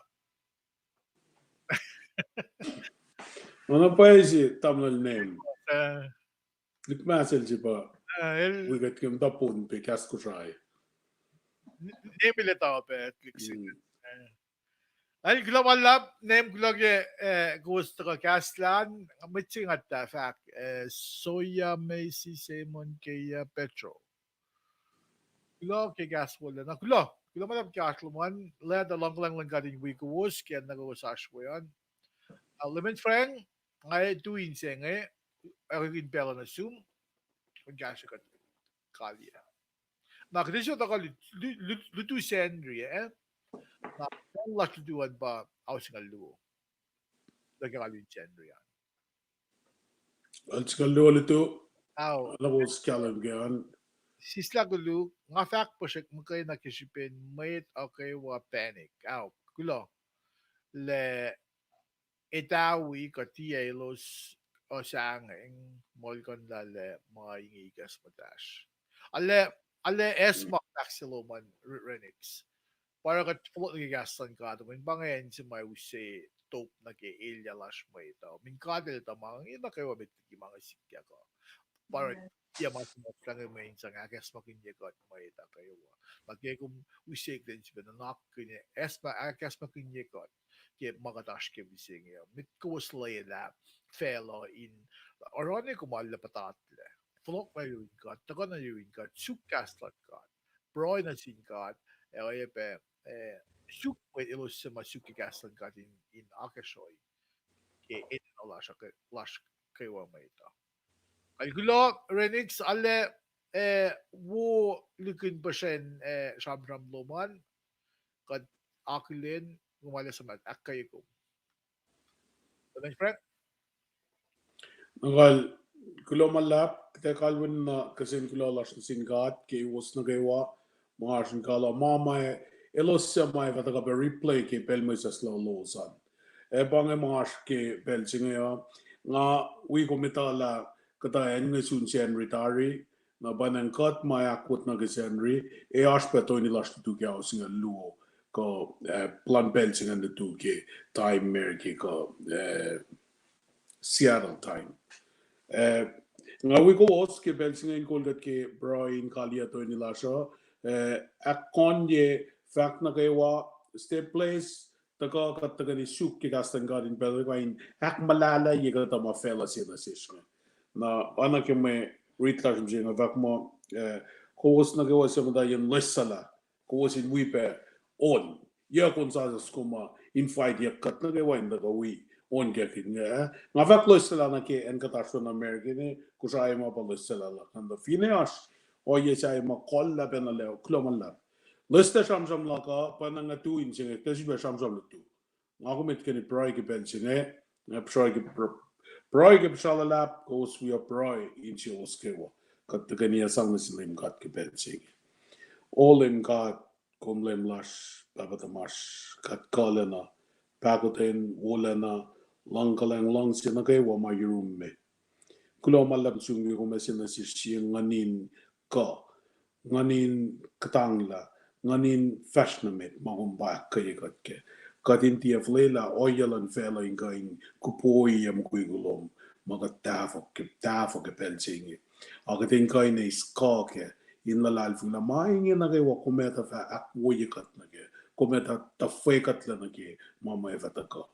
ma na pwacye se tamuhlwel Name. Eh. Tuhlihk Masel se pa. Eh, el. Wi kuht ke muhta Pohnpei, kahs Kosrae. Name el etuh pac, tuhlihk se. Eh. Ac kuloh ma luhlahp, Name, kuloh ke, eh, kowos tuhkuh kahslah an, mwet se nga tuh fahk, eh, Soya, Macy, Simon, Keia, Petro. Kuloh ke kahs wolacna, kuloh, kuloh ma luhlahp ke oasr lom an, lwelah tuh luhngkuhlwacng luhn God in wi kowos ke acn na kowos oasr we an. Ah, Lemon Frank, nga tu in se inge, ahkkweye pacl uh nuh sum, kom kahsruh kuht kaliyac. Na kuht ac sot tuhkuh lut-, lut-, lut-, lutu Sacnri, eh? Na pacl lasr lutu an pa ao singucul luo. Tuh ke nga lut Sacnri an. Ao singucul luo lutu. Ao. Na kowos kahlwem ke an. Sislah koluk, nga fahk puhsrek muhkwena ke srihpen mwet uh kwewa panic. Ao, kuloh. Lah etawi kuh tiac elos uh sahngweng, muhlkuhnlah lah ma inge ikacs muhtahsr. Arlac, arlac acsmak fahk se lom an Re-, Renix. Pa oruh kuht fohlohk nuh ke kahs luhn God, mweyen pa inge acn se ma use top nuh ke elyah lasr mwet uh. Mweyen God El etuh ma inge nuh kwewa met liki ma inge sikyak uh. Pa oruh tiac ma suhmuhslah inge mweyen sang ahkacsmakihnye kuht mwet uh kwewa. Na ke kom use kuht in sifacna nuhnak kihn, ahkacsma-, ahkacsmakihnye kuht ke ma kuht oasr ke mihsenge uh. Met kowos lwelah facluh in oruh kom arlac puhtatlac. Fohlohk nuh yurin God, tuhkuh nuh yurin God, suk kahs luhn God, pruhe nuh sin God, ac oacyacpac, eh, suk mwet elos suc ma suk ke kahs luhn God in, in akacsruhi ke enenuh lasr, lasr kwewa mwet uh. Ac kuloh, Renix, arlac, eh, wo lihkihn puhsren, eh, sramsram lom an, kuht akihlen, kom arlac suhmaht ahkkweye kom. Lemon Frank? Na kal, kuloh ma luhlahp, kuht ac kalweni na kihsen kuloh lasr nuh sin God ke kowos nuh kwewa ma oasr in kalo ma ma elos suc ma fah tuhkuh pac replay ke pacl mwesis lalos an. Ac pa inge ma oasr ke pacl se inge uh, nga wi kom etuh lah kuhtuh acn inge sun Sacnri tari, na pa ingacn kuht ma ahkwot nuh ke Sacnri, ac oasr pac toeni lasr lutu ke ao singucul luo, kuh, eh, plwacn pacl se ingacn lutu ke time America kuh, eh, Seattle time. Eh, nga wi kowos ke pacl se inge in kol kuht ke pruhe in kaliyac toeni lasr uh, eh, ahkkohnye fahk nuh kwewa, stay blessed, tuhkuh kuht tuhkweni suk ke kahs luhn God in pacl kuh in ahkmuhlahlahye kuhtuh ma facluh se nuh sesr inge. Na oacna ke mwe rit lasr mihsenge fahk muh, eh, kowos nuh kwewa suc muhta yen loessuhlah, kowos in wi pac on. Yac kom sasuc kom uh invite-yac kuht nuh kwewa in tuhkuh wi on kac inge. Nga fahk loessuhlah nuh ke acn kuht oasr we nuh America inge, Kosrae ma pa loessuhlah luhk. Na finne oasr ohiyac sahyac ma kohllah pacna lac, kuloh ma luhlahp. Loessuhlah sramsram luhk uh, pa na nga tu in se inge, kuht ac sifilpac sramsram lutu. Nga kom etuh keni pruhe ke pacl se inge, nga pruhe ke pr-, pruhe ke puhsra luhlahp, kowos wi pruhe insiowos kwewa. Kuht tuhkweni sang nuh sin Leum God ke pacl se inge. O Leum God, kom Leum lasr, Pahpah tuhmasr, God kuhlacna, pahkotwen wolacna, luhngkuhlacng luhngse nuh kwewa ma yurum me. Kuloh ma luhlahp nuh sum ke kom ase nuh sesr sie nguhnin kuh Nguhn in kuhtanglah, nguhn in fahsr nuh met ma kom pa ahkkweye kuht kac. Kuht in tiac fuhlwelah ohiyac luhn facluh in kuh in kupoiyac mukwikwi lom, ma kuht tahfuh ke, tahfuh ke pacl se inge. Ac kuht in kuh in eis kuh kac, in luhlahlfongi lah ma inge nuh kwewa kom etuh fah ahkwoye kuht nuh kac, kom etuh tuhfwekuhtlac nuh ke ma ma fah tuhkuh.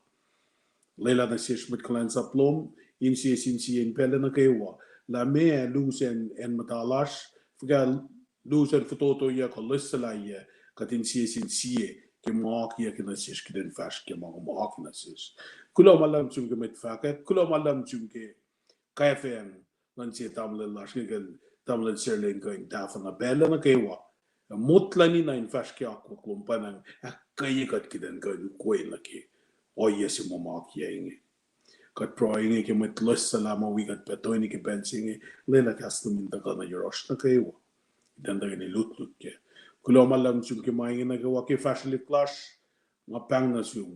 Lwelah nuh sesr mwet kuhlwacnsap lom, insiyac sin sie in pacl nuh kwewa, lah meac lusen acn muhta lasr, fuhkah lusen fototoyac kuh loessuhlah yac, kuht insiyac sin sie ke ma akiyucki nuh sesr kuht in fahsr ke ma kom oaki nuh sesr. Kuloh ma luhlahp sum ke mwet fahkwack, kuloh ma luhlahp sum ke kaifacng luhn sie tamuhlwel lasr inge, ke tamuhlwel Serlin, kuh in tahfuh na pacl nuh kwewa, motluhni na in fahsr ke akwuck lom, pwacnwacng ahkkweye kuht kuht in kuh in ukwe nuh ke ohiyac se ma ma akiyac inge. Kuht pruhe inge ke mwet loessuhlah ma wi kuht pac toeni ke pacl se inge, lwelah kahs lom in tuhkuh nuh yohrohsr nuh kwewa, kuht in tuhkweni lutlut kac. Kuloh ma luhlahp sum ke ma inge nuh kwewa ke fahsrwelihk lasr, nga pahng nuh sum,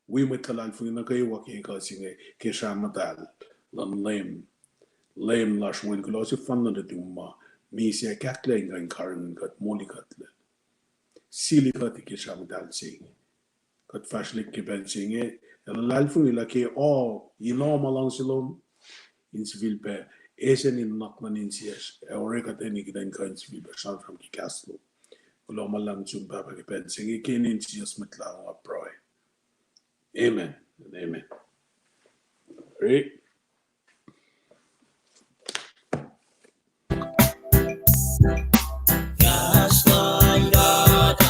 wi mwet luhlahlfongi nuh kwewa ke ekuh se inge ke srah muhtahl luhn Leum. Leum lasr, Wen kuloh sefanna nuhtum ma misac, kahklac in kuh in karihngihn kuht, moli kuhtlac, sili kuht ke srah muhtahl se inge. Kuht fahsrwelihk ke pacl se inge, ac luhlahlfongi lah ke o, in o ma luhngse lom, in sifilpac ase nuhnak luhn insiyacsr, ac oruh kuht ac nikihn kuh in sifilpac sramsram ke kahs lom. Kuloh ma luhlahp sum Pahpah ke pacl se inge, ke inen Jisus Mwet Lahngo pruhe. Amen. Amen. Read. Kahs luhn God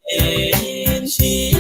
in si